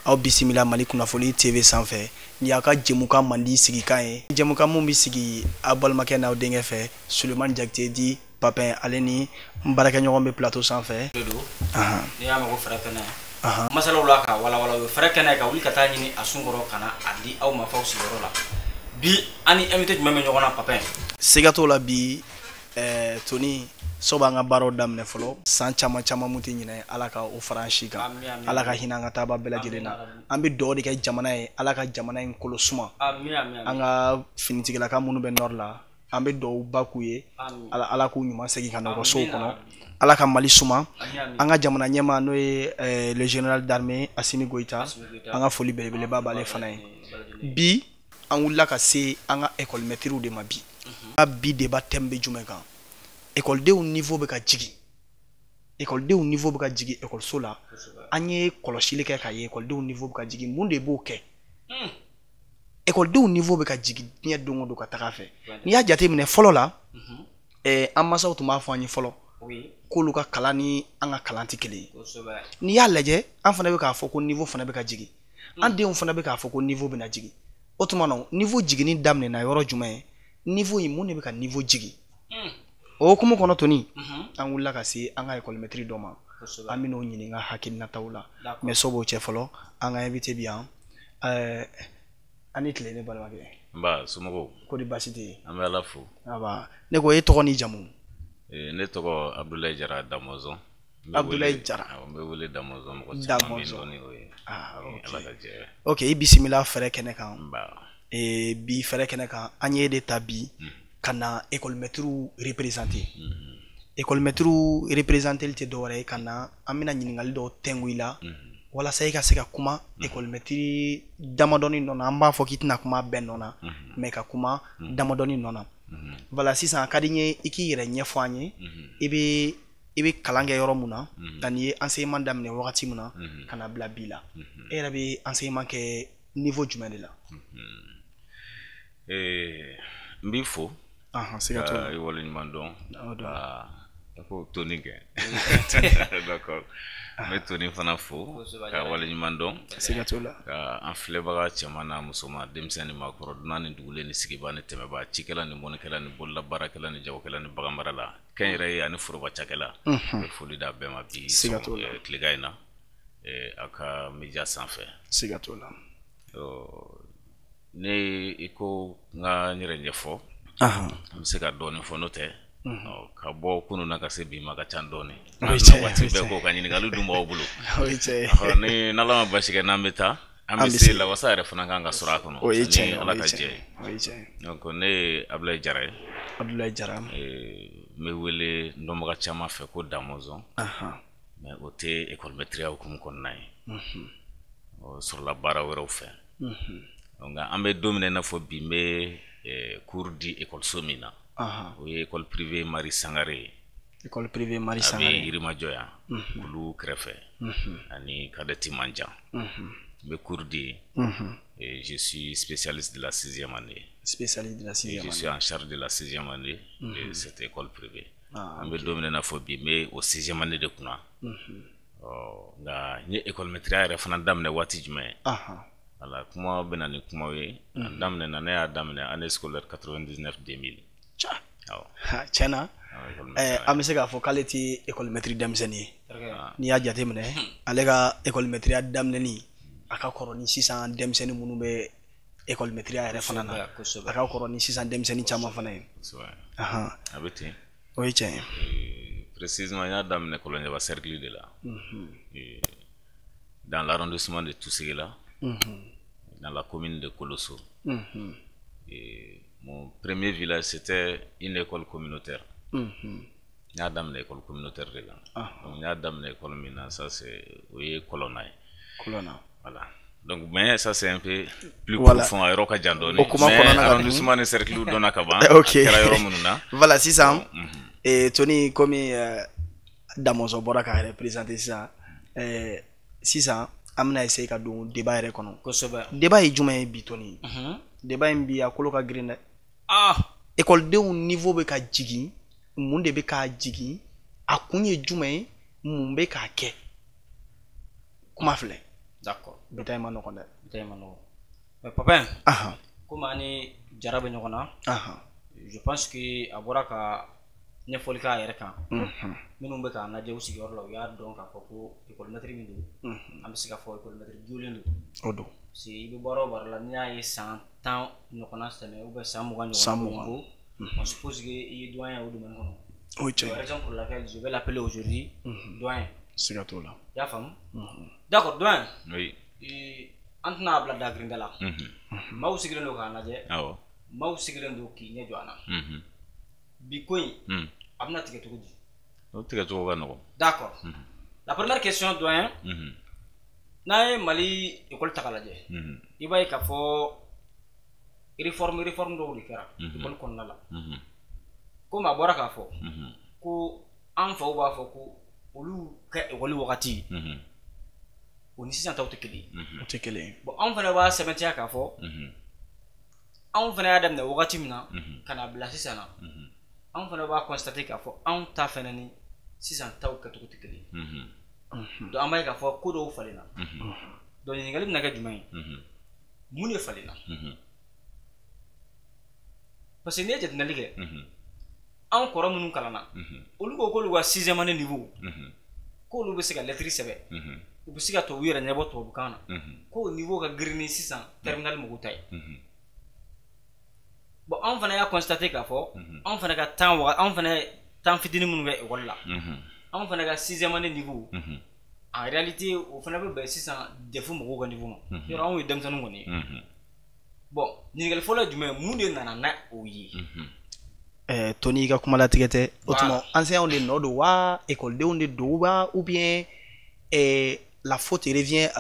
Aw bisimila Mali Kunnafoni TV sanfɛ. Ni y'a ka jɛmukan mandi sigikan ye. Jɛmukan mun bɛ sigi aw balimakɛ n'aw denkɛ fɛ, Sulemani Jakite dit Papin, ale ni n baarakɛɲɔgɔn bɛ plateau sanfɛ. N'i y'a mɛn ko fɛrɛ kɛnɛ, masalaw la ka walawala, o ye fɛrɛ kɛnɛ ka wuli ka taa ɲini a sun kɔrɔ ka na a di aw ma f'aw sigiyɔrɔ la. Bi an ni invité jumɛn bɛ ɲɔgɔn na, Papin? Siga t'o la bi, Tony, so b'an ka baaraw daminɛ fɔlɔ. San caman caman mun tɛ ɲinɛ, Ala ka o fara an si kan, Ala ka hinɛ an ka taaba bɛɛ lajɛlen na. An bɛ dugawu de kɛ jamana ye, Ala ka jamana in kolo suma. An ka finitigilaka minnu bɛ nord la, an bɛ dugawu ba k'u ye, Ala k'u ɲuman segin ka na u ka sow kɔnɔ, Ala ka Mali suma. An ka jamana ɲɛmaa, n'o ye le général d'armée Assimi Goïta, an ka foli belebeleba b'ale fana ye. Bi an wulila ka se an ka école maîtres de ma bi. Bi débat thème bɛ jumɛn kan? Ekɔlidenw niveau bɛ ka jigin, ekɔlidenw niveau bɛ ka jigin ekɔliso la. An ye kɔlɔsili kɛ k'a ye ekɔlidenw niveau bɛ ka jigin. Mun de b'o kɛ? Ekɔlidenw niveau bɛ ka jigin diɲɛ don o don ka taga fɛ. N'i y'a jateminɛ fɔlɔ la, an mansaw tun b'a fɔ an ye fɔlɔ k'olu ka kalan ni an ka kalan tɛ kelen ye. N'i y'a lajɛ, an fana bɛ k'a fɔ ko niveau fana bɛ ka jigin, an denw fana bɛ k'a fɔ ko niveau bɛna jigin. O tuma na, niveau jiginni daminɛna yɔrɔ jumɛn? Niveau in, mun de bɛ ka niveau jigin? O hukumu kɔnɔ, Tony, an wulila ka se an ka école maître dɔ ma, an bɛn'o ɲininka hakilinataw la. Mais so b'o cɛ fɔlɔ, an ka invité bi yan. An ni tile, ne balimakɛ. Nba, somɔgɔw? Ko di, baasi tɛ yen? An bɛ Ala fo. Aba, ne ko e tɔgɔ ni jamu? Ne tɔgɔ Abdoulaye Jara Damɔzɔn. Abdoulaye Jara. N bɛ wele Damɔzɔn, mɔgɔ caman bɛ dɔn ni o ye. Ala ka jɛ. Ok, i bisimila fɛrɛ kɛnɛ kan. Nba. Bi fɛrɛ kɛnɛ kan, an ye de ta bi ka na école maître représenter. École maître représenter tɛ dɔwɛrɛ ye ka na an bɛna ɲininkali dɔw tɛngu i la walasa i ka se ka kuma école maître damadɔni nɔ na. An b'a fɔ k'i tɛna kuma bɛɛ nɔ na, mais ka kuma damadɔni nɔ na. Voilà, sisan a ka di n ye i k'i yɛrɛ ɲɛfɔ an ye, i bɛ kalan kɛ yɔrɔ mun na, ani ye enseignement daminɛ wagati mun na ka na bila bi la. E yɛrɛ bɛ enseignement kɛ niveau jumɛn de la? N b'i fo. Siga t'o la. I waleɲuman dɔn. Ka ko Tony kɛ, d'accord, n bɛ Tony fana fo ka waleɲuman dɔn. Siga t'o la. Ka an filɛbaga cɛman n'a musoman, denmisɛn ni maakɔrɔ, dunan ni dugulen ni sigibaa ni tɛmɛbaa, cikɛla ni mɔnikɛla ni bololabaarakɛla ni jagokɛla ni baganmara la, kɛnyɛrɛye ani foroba cakɛla, n bɛ foli d'a bɛɛ ma bi Siga t'o la. tilegan in na aw ka média sanfɛ. Siga t'o la. Ne i ko n ka n yɛrɛ ɲɛfɔ, n bɛ se ka dɔɔnin fɔ, n'o tɛ ka bɔ kunun na ka se bi ma ka ca dɔɔnin. Waati bɛɛ ko ka ɲininkali dun b'aw bolo. O ye tiɲɛ ye. Ni n'Ala ma basi kɛ, n'an bɛ taa, an bɛ se lawasa yɛrɛ fana kan ka sɔrɔ a kɔnɔ. O ye tiɲɛ ye. Ala ka jɛ ye. O ye tiɲɛ ye. Donc ne ye Abdoulaye Jara ye. Abdoulaye Jara. N bɛ wele n dɔnbaga caman fɛ ko Damɔzɔn, mais o tɛ école maître hukumu kɔnɔna ye, o sɔrɔla baara wɛrɛw fɛ. Nka an bɛ don min na i n'a fɔ bi, n bɛ cours di école min na, o ye école privée Marie Sangare ye. École privée Marie Sangare. A bɛ Yirimajɔ yan, kulu kɛrɛfɛ, ani cadette man jan. N bɛ cours di yen et je suis spécialiste de la sixième année. Spécialiste de la sixième Et je suis en charge de la sixième année de cette école privée. An bɛ don min na i n'a fɔ bi, n bɛ o sixième année de kunna. Nka n ye école maître yɛrɛ fana daminɛ waati jumɛn? Voilà, kuma bɛ na ni kumaw ye. A daminɛ na, ne y'a daminɛ année scolaire 99 2000. Awɔ. Tiɲɛ na, an bɛ se k'a fɔ k'ale tɛ école maître denmisɛnnin ye. N'i y'a jateminɛ, ale ka école maître daminɛni a ka kɔrɔ ni sisan denmisɛnnin minnu bɛ école maître yɛrɛ fana na, a ka kɔrɔ ni sisan denmisɛnnin caman fana ye. A bɛ ten. O ye tiɲɛ ye. Précisément, n y'a daminɛ Kɔlɔnjɛba cercle de la, dans l'arrondissement de Toussiguela, dans la commune de Koloso. Et mon premier village, c'était une école communautaire. N y'a daminɛ école communautaire de la. Donc n y'a daminɛ école min na, ça c'est o ye Kɔlɔnna ye. Kɔlɔnna. Voilà. Donc mais ça, c'est un peu plus profond, a yɔrɔ ka jan dɔɔnin. O kuma kɔnɔna Mais arrondissement ni cercle dɔnna ka ban. Ok. A kɛra yɔrɔ minnu na. Voilà, sisan Tony, komi Damɔzɔn bɔra k'a yɛrɛ présenter sisan, sisan an bɛna essayer ka don débat yɛrɛ kɔnɔ. Débat ye jumɛn ye bi, Tony? Débat in bi, a kolo ka girin dɛ. Ekɔlidenw niveau bɛ ka jigin, mun de bɛ k'a jigin? A kun ye jumɛn ye? Mun bɛ k'a kɛ? Kuma filɛ. D'accord. Bi ta in ma nɔgɔn dɛ. Bi ta in ma nɔgɔn. Mais papa, komi an ni Jara bɛ ɲɔgɔn na, je pense que a bɔra ka ɲɛfɔli k'a yɛrɛ kan. Minnu bɛ k'a lajɛ u sigiyɔrɔ la, u y'a dɔn k'a fɔ ko école maître min don, an bɛ se k'a fɔ école maître jolen don. O don. Parce que i bɛ baara o baara la, n'i y'a ye san 10 ɲɔgɔnna tɛmɛ ou bien san 20 ɲɔgɔnna, san 20, on suppose que i ye doyen ye o domaine kɔnɔ. O ye tiɲɛ ye. Raison pour laquelle je vais l'appeler aujourd'hui doyen. Siga t'o la. I y'a faamu? D'accord, doyen. Oui. An tɛna a bila dagirinda la. Maaw sigilen don k'a lajɛ. Awɔ. Maaw sigilen don k'i ɲɛ jɔ an na. Bi ko in, a bɛna tigɛ cogo di? O tigɛ cogo ka nɔgɔn. D'accord. La première question, doyen. N'an ye Mali école ta k'a lajɛ, i b'a ye k'a fɔ réforme dɔw de kɛra école kɔnɔna la. Komi a bɔra k'a fɔ ko an faw b'a fɔ ko olu ka école wagati, o ni sisan taw tɛ kelen ye. O tɛ kelen ye. Bon, anw fana b'a sɛbɛntiya k'a fɔ anw fana y'a daminɛ wagati min na ka na bila sisan na, anw fana b'a constater k'a fɔ anw ta fana ni sisan taw kɛcogo tɛ kelen ye. Donc an b'a ye k'a fɔ ko dɔw falenna. Donc ɲininkali bɛna kɛ jumɛn ye? Mun de falenna? Parce que n'i ye jateminɛli kɛ, anw kɔrɔ minnu kalanna, olu ko k'olu ka sixième année niveau, k'olu bɛ se ka lettre sɛbɛn, u bɛ se ka tubabu yɛrɛ ɲɛbɔ tubabukan na, k'o niveau ka girin ni sisan terminale mɔgɔw ta ye. Bon, anw fana y'a constater k'a fɔ anw fana ka temps anw fana temps fitinin minnu kɛ école la, anw fana ka sixième année niveau, en réalité o fana bɛ bɛn sisan DEF mɔgɔw ka niveau ma. Yɔrɔ anw ye denmisɛnninw kɔni ye. Bon, ɲininkali fɔlɔ ye jumɛn ye? Mun de nana n'a o ye? Tony, i ka kuma latigɛ tɛ. O tuma enseignants de nɔ don wa, écoledenw de don wa, ou bien la faute revient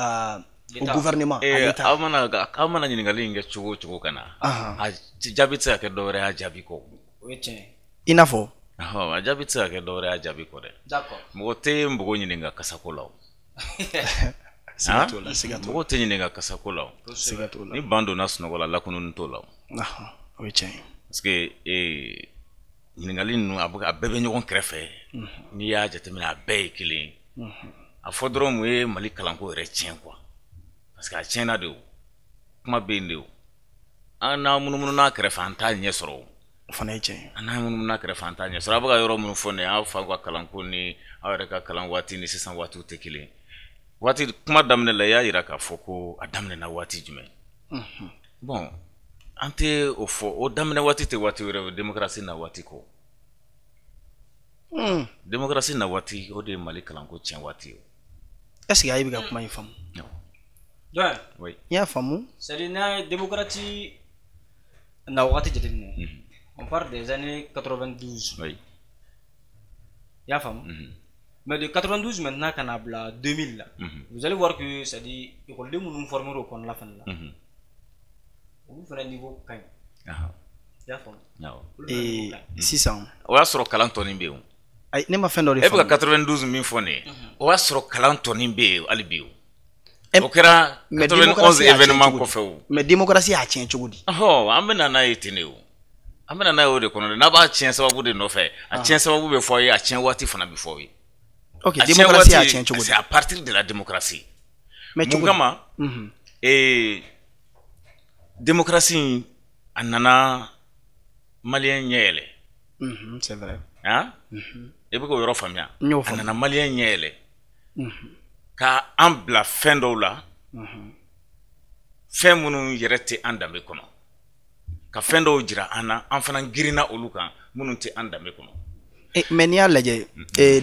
au gouvernement, à l'État? Aw mana ɲininkali in kɛ cogo o cogo ka na, a jaabi tɛ se ka kɛ dɔwɛrɛ y'a jaabi kɔ. O ye tiɲɛ ye. I n'a fɔ? A jaabi tɛ se ka kɛ dɔwɛrɛ y'a jaabi kɔ dɛ. D'accord. Mɔgɔ tɛ npogo ɲininka kasako la o. Siga t'o la, siga t'o la. Mɔgɔ tɛ ɲininka kasako la o. Siga t'o la. Ni ban donna sunɔgɔ la, lakununi t'o la o. O ye tiɲɛ ye. Parce que ɲininkali ninnu a bɛɛ bɛ ɲɔgɔn kɛrɛfɛ. N'i y'a jateminɛ, a bɛɛ ye kelen ye. A fɔ dɔrɔn mun ye Mali kalanko yɛrɛ tiɲɛ quoi. Parce que a tiɲɛna de o. Kuma bɛ yen de o. An n'an munumunu n'a kɛrɛfɛ, an t'a ɲɛ sɔrɔ o. O fana ye tiɲɛ ye. An n'an munumunu n'a kɛrɛfɛ, an t'a ɲɛ sɔrɔ. A bɛ ka yɔrɔ minnu fɔ nin ye, aw faw ka kalanko ni aw yɛrɛ ka kalan waati ni sisan waatiw tɛ kelen ye. Waati kuma daminɛ la, i y'a jira k'a fɔ ko a daminɛna waati jumɛn? Bon, an tɛ o fɔ. O daminɛ waati tɛ waati wɛrɛ o, démocratie na waati kɔ. Démocratie na waati, o de ye Mali kalanko tiɲɛ waati ye. Est-ce que a bɛ ka kuma in faamu? Doyen. Oui. I y'a faamu? C'est-à-dire n'a ye démocratie na wagati jateminɛ, on parle des années 92. Oui. I y'a faamu? Mais de 92 maintenant ka na bila 2000 la, vous allez voir que c'est-à-dire école minnu formé o kɔnɔna fana la, olu fana niveau ka ɲi. I y'a faamu? Sisan. O y'a sɔrɔ kalan tɔnin bɛ yen o. Ayi, ne ma fɛn dɔ de faamu. E bɛ ka 92 min fɔ nin ye, o y'a sɔrɔ kalan tɔnin bɛ yen hali bi o. O kɛra 91 événement kɔfɛ o. Mais démocratie y'a tiɲɛ cogo di? An bɛ na n'a ye ten de o. An bɛ na n'a ye o de kɔnɔ dɛ. N'a b'a tiɲɛ sababu de nɔfɛ, a tiɲɛ sababu bɛ fɔ aw ye, a tiɲɛ waati fana bɛ fɔ aw ye. Ok, démocratie y'a tiɲɛ cogo di? C'est à partir de la démocratie. Mais mun kama? Démocratie in, a nana malien ɲɛ yɛlɛ. C'est vrai. Han? I bɛ k'o yɔrɔ faamuya? N y'o A faamu. nana malien ɲɛ yɛlɛ. Ka an bila fɛn dɔw la, fɛn minnu yɛrɛ tɛ an danbe kɔnɔ. Ka fɛn dɔw jira an na, an fana girinna olu kan minnu tɛ an danbe kɔnɔ. Mais n'i y'a lajɛ,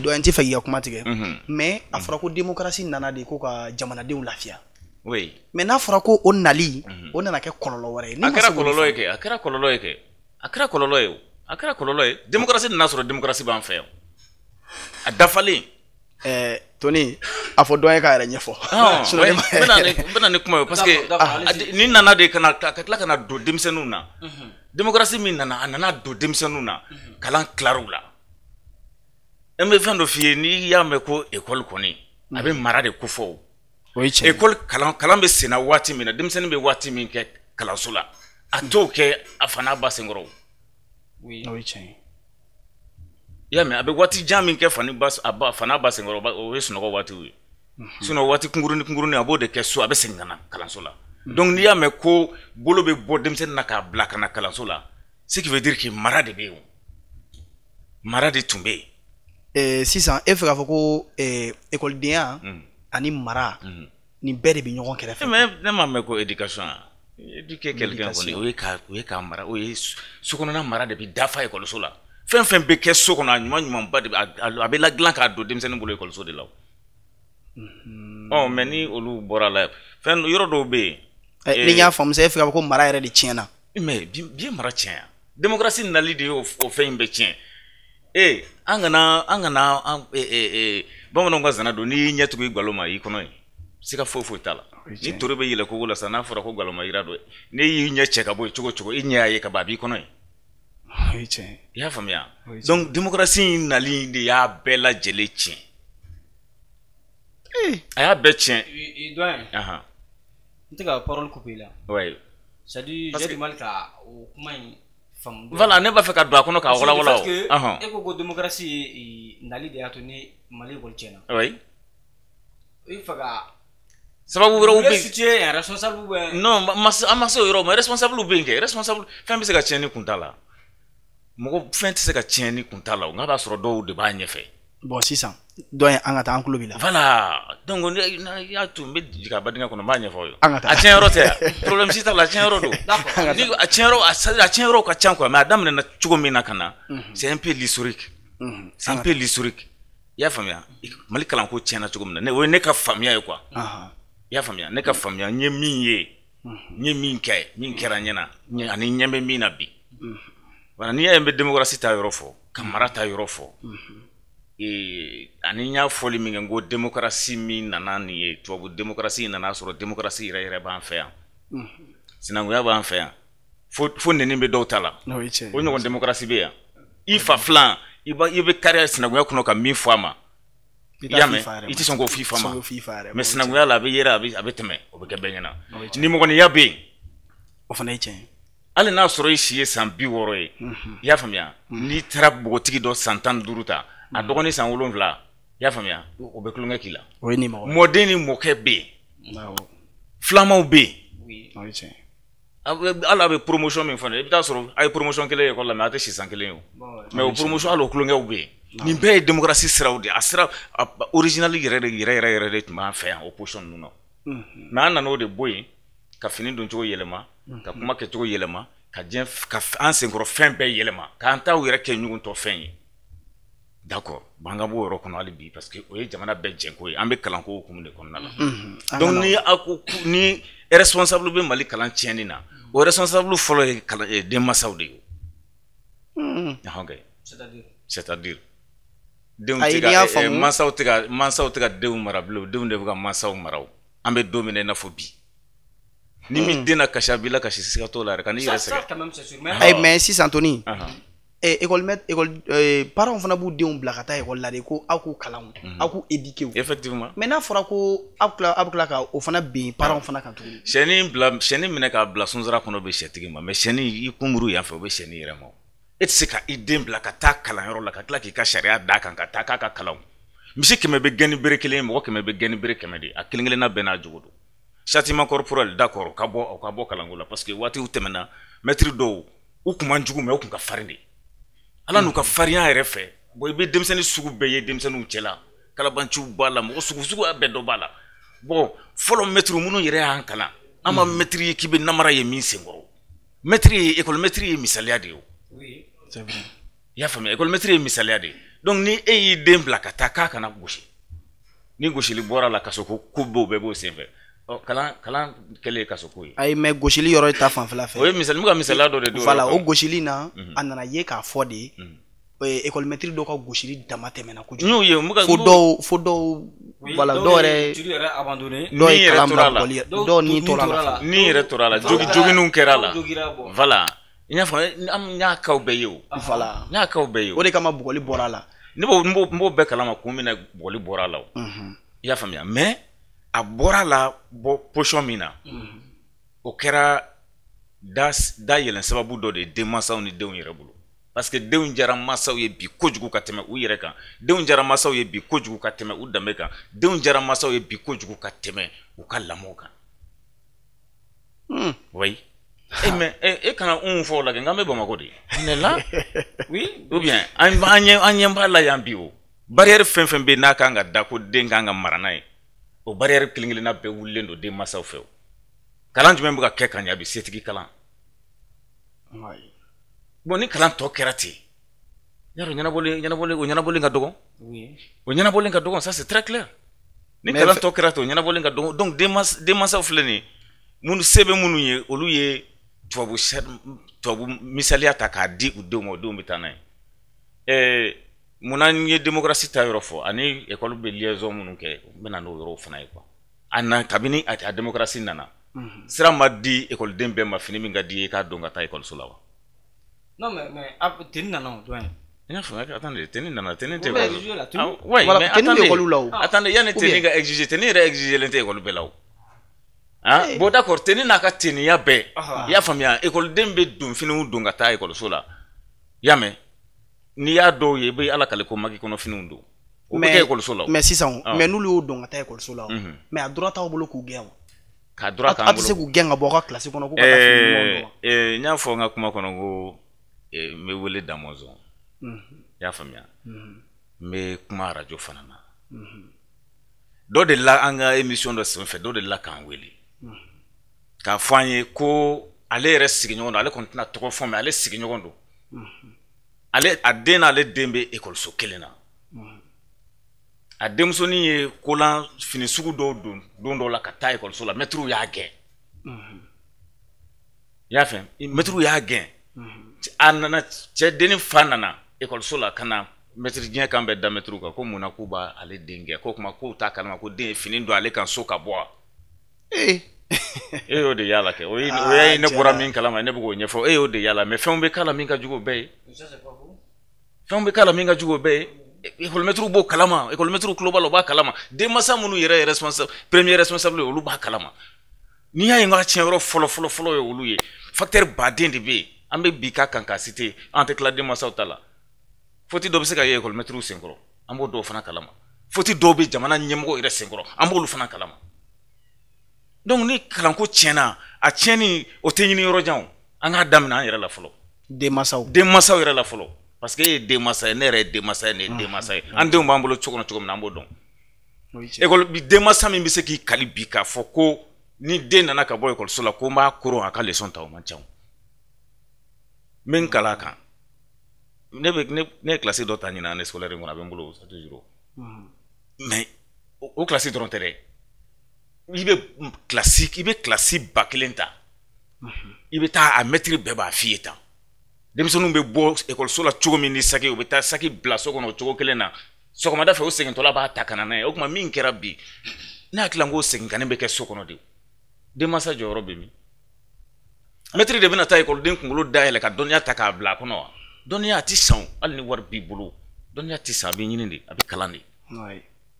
doyen tɛ fɛ k'i ka kuma tigɛ, mais a fɔra ko démocratie nana de ko ka jamanadenw lafiya. Oui. Mais n'a fɔra ko o nali, o nana kɛ kɔlɔlɔ wɛrɛ ye. A kɛra kɔlɔlɔ ye kɛ, a kɛra kɔlɔlɔ ye kɛ, a kɛra kɔlɔlɔ ye o, a kɛra kɔlɔlɔ ye. Démocratie nana sɔrɔ démocratie b'an fɛ yan. A dafalen. Tony, a fɔ doyen k'a yɛrɛ ɲɛfɔ. N bɛna ni kuma ye parce que nin nana de ka na ka tila ka na don denmisɛnninw na. Démocratie min nana, a nana don denmisɛnninw na, kalan tilar'u la. N bɛ fɛn dɔ f'i ye, n'i y'a mɛn ko école kɔni, a bɛ mara de kofɔ o. O ye tiɲɛ ye. École kalan bɛ senna waati min na, denmisɛnnin bɛ waati min kɛ kalanso la, a t'o kɛ a fa n'a ba senkɔrɔ o. O ye tiɲɛ ye. I y'a mɛn, a bɛ waati jan min kɛ fa n'a ba senkɔrɔ, o ye sunɔgɔ waatiw ye. Sinon waati kunkurunin a b'o de kɛ so, a bɛ segin ka na kalanso la. Donc n'i y'a mɛn ko bolo bɛ bɔ denmisɛnnin na k'a bila ka na kalanso la, ce qui veut dire que mara de bɛ yen, mara de tun bɛ yen. Sisan e fɛ k'a fɔ ko ekɔlidenya ani mara nin bɛɛ de bɛ ɲɔgɔn kɛrɛfɛ. Mais ne m'a mɛn ko éducation, éduquer quelqu'un kɔni, o ye k'a mara, o ye sokɔnɔna mara de bɛ dafa ekɔliso la. Fɛn fɛn bɛ kɛ so kɔnɔ, a ɲuman ɲumanba de a bɛ ladilan k'a don denmisɛnnin bolo ekɔliso de la. Ɔ mais ni olu bɔra la, fɛn yɔrɔ dɔw bɛ yen. Ni n y'a faamu sisan, e fɛ k'a fɔ ko mara yɛrɛ de tiɲɛna. Mais bi mara tiɲɛ, démocratie nali de y'o fɛn in bɛ tiɲɛ. An kana bamananw ka zana don, n'i y'i ɲɛ tugu i galo ma i kɔnɔ ye, siga foyi foyi t'a la. Ni tori bɛ yɛlɛ kogo la sisan, n'a fɔra ko galoma yira don, n'i y'i ɲɛ cɛ ka bɔ yen cogo o cogo, i ɲɛ y'a ye ka ban, a b'i kɔnɔ ye. I y'a faamuya? Donc démocratie in nali de y'a bɛɛ lajɛlen tiɲɛ. A y'a bɛɛ tiɲɛ. Doyen, n tɛ ka parole couper la. Oui. C'est-à-dire j'ai du mal ka o kuma in faamu. Voilà, ne b'a fɛ ka don a kɔnɔ k'a walawala o. E ko démocratie nali de y'a to ni Mali école tiɲɛna. Oui. I fɛ ka sababu wɛrɛw bɛ yen. Situer un responsable ou bien. Non, an ma se o yɔrɔ ma. Responsable bɛ yen kɛ, responsable fɛn bɛ se ka tiɲɛ ni kun t'a la. Mɔgɔ fɛn tɛ se ka tiɲɛ ni kun t'a la o, nka b'a sɔrɔ dɔw de b'a ɲɛfɛ. Bon sisan doyen, an ka taa, an tulo b'i la. Voilà, donc n'i y'a to n bɛ jigin a badingɛ kɔnɔ, n b'a ɲɛfɔ aw ye. An ka taa. A tiɲɛ yɔrɔ tɛ yan, problème si t'a la, a tiɲɛ yɔrɔ don. Ni a tiɲɛ yɔrɔ, a tiɲɛ yɔrɔ ka ca quoi, mais a daminɛna cogo min na ka na, c'est un peu l'historique. C'est un peu l'historique. I y'a faamuya? Mali kalanko tiɲɛna cogo min na, o ye ne ka faamuya ye quoi. I y'a faamuya? Ne ka faamuya, n ye min ye, n ye min kɛ, min kɛra n ɲɛna, ani ɲɛ bɛ min na bi. Voilà, n'i y'a ye n bɛ démocratie ta yɔrɔ fɔ, ka mara ta yɔrɔ fɔ. Ani n y'a fɔli min kɛ, n ko démocratie min nana nin ye, tubabu démocratie nana sɔrɔ démocratie yɛrɛ yɛrɛ b'an fɛ yan, sinankunya b'an fɛ yan, fo nɛni bɛ dɔw ta la. O ɲɔgɔn démocratie bɛ yan. I fa filan, i bɛ kariya sinankunya kɔnɔ ka min fɔ a ma, i y'a mɛn, i tɛ sɔn k'o f'i fa ma, mais sinankunya la a bɛ yɛrɛ, a bɛ tɛmɛ, o bɛ kɛ bɛɛ ɲɛna. Nimɔgɔninya bɛ yen, o fana ye tiɲɛ ye. Hali n'a sɔrɔ i si ye san 60 ye, i y'a faamuya, n'i taara npogotigi dɔ san 15 ta, a dɔgɔnin san 7, i y'a faamuya, o bɛ tulonkɛ k'i la. O ye nimɔgɔ. Mɔden ni mɔkɛ bɛ yen, filamaw bɛ yen. Hali a bɛ promotion min fana, i bɛ taa sɔrɔ a ye promotion kelen ye école la, mais a tɛ si san kelen ye o. Mais o promotion, hali o tulonkɛw bɛ yen. Nin bɛɛ ye démocratie siraw de ye. A sira original yɛrɛ de yɛrɛ yɛrɛ yɛrɛ de tun b'an fɛ yan o position ninnu na. Mais an nana o de bɔ yen, ka fini doncogo yɛlɛma, ka kuma kɛcogo yɛlɛma, ka diɲɛ ka an senkɔrɔ fɛn bɛɛ yɛlɛma, k'an taw yɛrɛ kɛ ɲuguntɔ fɛn ye. D'accord, bon, an ka b'o yɔrɔ kɔnɔ hali bi, parce que o ye jamana bɛɛ jɛnko ye, an bɛ kalanko hukumu de kɔnɔna la. Donc ni a ko ni responsable bɛ Mali kalan tiɲɛni na, o responsable fɔlɔ ye denmansaw de ye. C'est-à-dire denw tɛ ka mansaw tɛ ka denw mara bilen, denw de bɛ ka mansaw mara. An bɛ don min na i n'a fɔ bi, ni min den na kasi, a b'i la kasi, siga t'o la yɛrɛ, ka n'i yɛrɛ sɛgɛn. Ayi, mais sisan Tony, école parents fana b'u denw bila ka taa école la de, ko aw k'u kalan, aw k'u éduquer. Effectivement. Mais n'a fɔra ko aw bɛ tila ka o fana bin parents fana kan tuguni. Sɛni minɛ k'a bila sunsara kɔnɔ bɛ sɛtigi ma, mais sɛni i kunmuru yan fɛ, o bɛ sɛni yɛrɛ ma. E tɛ se ka i den bila ka taa kalanyɔrɔ la ka tila k'i ka sariya d'a kan ka taa k'a ka kalan. Misi 100 bɛ gɛn ni bere kelen ye, mɔgɔ 100 bɛ gɛn ni bere 100 de, a kelen kelenna bɛɛ n'a jogo don. Châtiment corporel, d'accord, o ka bɔ kalanko la, parce que waatiw tɛmɛna, maître dɔw u kun man jugu, mais u kun ka farin de. Ala n'u ka farinya yɛrɛ fɛ, bon, i bɛ denmisɛnnin sugu bɛɛ ye denmisɛnninw cɛ la, kalabanciw b'a la, mɔgɔ sugu sugu bɛɛ dɔ b'a la. Bon, fɔlɔ maître minnu yɛrɛ y'an kalan, an ma maître ye k'i bɛ namara ye min senkɔrɔ. Maître ye, école maître ye misaliya de ye o. Oui, c'est vrai. I y'a faamuya, école maître ye misaliya de ye. Donc ni e y'i den bila ka taa k'a kana gosi, ni gosili bɔra la, kaso ko b'o bɛɛ b'o senfɛ. Ɔ kalan kɛlen kaso ko ye. Ayi, mais gosili yɔrɔ ta fanfɛla fɛ. O ye misali, n bɛ ka misaliya dɔ de d'o. Voilà, o gosili na, a nana ye k'a fɔ de, école maître dɔw ka gosili dama tɛmɛna kojugu. N y'o ye, n bɛ ka fo dɔw voilà, dɔw yɛrɛ abandonné, dɔw ye kalan bila bɔli, dɔw ni tora la. Ni yɛrɛ tora la, jogininw kɛra la. Voilà, i y'a faamu, n y'a kaw bɛɛ ye o. Voilà, n y'a kaw bɛɛ ye o. O de kama bugɔli bɔra a la. Ne b'o n b'o bɛɛ kalama kun min na bugɔli bɔra a la o. I y'a faamuya, mais a bɔra la bɔ position min na, o kɛra da yɛlɛn sababu dɔ de ye denmansaw ni denw yɛrɛ bolo. Parce que denw jara mansaw ye bi kojugu ka tɛmɛ u yɛrɛ kan, denw jara mansaw ye bi kojugu ka tɛmɛ u danbe kan, denw jara mansaw ye bi kojugu ka tɛmɛ u ka lamɔ kan. Oui. Eh mais e kana un fɔ o la kɛ, n k'an bɛ Bamakɔ de. On est là. Oui. Ou bien an ɲɛ b'a la yan bi o. Barrière fɛn fɛn bɛ yen n'a kan ka da ko den kan ka mara n'a ye, o barrière kelen kelenna bɛɛ wulilen don den mansaw fɛ o. Kalan jumɛn bɛ ka kɛ ka ɲɛ bi? Setigi kalan. Bon, ni kalan tɔ kɛra ten, yarɔ ɲɛnabɔlen ka dɔgɔ. O ɲɛnabɔlen ka dɔgɔ, ça c'est très clair. Ni kalan tɔ kɛra ten, o ɲɛnabɔlen ka dɔgɔ. Donc denmansaw filɛ nin ye, minnu se bɛ minnu ye, olu ye tubabu misaliya ta k'a di u denw ma, u denw bɛ taa n'a ye. Munna n ye démocratie ta yɔrɔ fɔ ani école bɛ liaison minnu kɛ, n bɛ na n'o yɔrɔw fana ye quoi. A na kabini a démocratie nana, sira ma di école bɛɛ ma fini min ka di i ye k'a don ka taa école la wa? Non, mais tenue nana o doyen. N y'a faamuya, attendez, tenue nana, tenue tɛ école la. Oui, mais attendez, attendez, yanni tenue ka exiger, tenue yɛrɛ exiger tɛ école bɛɛ la o. Ah, bon d'accord, tenue n'a ka tenuya bɛɛ, i y'a faamuya, école den bɛ don finiw don ka taa école la. I y'a mɛn? N'i y'a dɔw ye, i bɛ Ala kale ko maki kɔnɔ finiw don. O bɛ kɛ école la. Mais sisan, mais n'olu y'o don ka taa école la, mais a droit t'aw bolo k'u gɛn wa? K'a droit t'an bolo. A tɛ se k'u gɛn ka bɔ aw ka classe kɔnɔ k'u ka taa fini ɲumanw don wa? N y'a fɔ n ka kuma kɔnɔ ko n bɛ wele Damɔzɔn. I y'a faamuya? N bɛ kuma arajo fana na. Dɔ de la an ka émission dɔ senfɛ, dɔ de la k'an wele. K'a fɔ an ye ko ale yɛrɛ sigiɲɔgɔn don, ale kɔni tɛna tɔgɔ fɔ, mais ale sigiɲɔgɔn don. Ale a den n'ale den bɛ ekɔliso kelen na. A denmusonin ye kolan fini sugu dɔw don don dɔw la ka taa ekɔliso la, mɛtiriw y'a gɛn. I y'a fɛn? Mɛtiriw y'a gɛn. A nana, cɛ dennin fa nana ekɔliso la ka na mɛtiri diɲɛ kan bɛɛ da mɛtiriw kan ko munna k'u b'ale den gɛn, k'o tuma k'u t'a kalama ko den ye fini don ale kan so ka bɔ wa? E y'o de y'a la kɛ, o ye ne bɔra min kalama, ne bɛ k'o ɲɛfɔ, e y'o de y'a la, mais fɛnw bɛ k'a la min ka jugu o bɛɛ ye. Fɛnw bɛ k'a la min ka jugu o bɛɛ ye. École b'o kalama, école tulo b'a la, o b'a kalama. Denmansa minnu yɛrɛ ye responsable, premier responsable olu b'a kalama. N'i y'a ye n ka tiɲɛ yɔrɔ fɔlɔ fɔlɔ fɔlɔ ye olu ye. Facteur baden de bɛ yen, an bɛ bi k'a kan k'a citer, an tɛ tila denmansaw ta la. Faute dɔ bɛ se ka ye école senkɔrɔ, an b'o dɔw fana kalama. Faute dɔw bɛ jamana ɲɛmɔgɔ yɛrɛ senkɔrɔ, an b'olu fana kalama. Donc ni kalanko tiɲɛna, a tiɲɛni o tɛ ɲini yɔrɔ jan o, an k'a daminɛ an yɛrɛ la fɔlɔ. Denmansaw yɛrɛ la fɔlɔ. Parce que e ye denmansa ye, ne yɛrɛ ye denmansa ye, ne ye denmansa ye. An denw b'an bolo cogo kɔnɔ cogo min na, an b'o dɔn. École bi denmansa min bɛ se k'i kali bi k'a fɔ ko ni den nana ka bɔ ekɔliso la ko n b'a koron a ka leçon ta, o man ca o. N bɛ n kalan a kan. Ne ye classe dɔ ta ɲinan année scolaire in kɔnɔ, a bɛ n bolo toujours. Mais o classe dɔrɔn tɛ dɛ. I bɛ classe 1000 ta. I bɛ taa a mɛtiri bɛɛ b'a f'i ye tan. Denmisɛnninw bɛ bɔ ekɔliso la cogo min ni saki, u bɛ taa saki bila so kɔnɔ o cogo kelen na. Sɔgɔmada fɛ o segintɔla b'a ta ka na n'a ye. O tuma min kɛra bi, ne hakili la n ko seginkanni bɛ kɛ so kɔnɔ de. Denmansa jɔyɔrɔ bɛ min? Mɛtiri de bɛna taa ekɔliden kunkolo dayɛlɛ ka dɔnniya ta k'a bila a kɔnɔ wa? Dɔnniya a tɛ san, hali ni wari b'i bolo. Dɔnniya tɛ san, a bɛ ɲini de, a bɛ kalan de.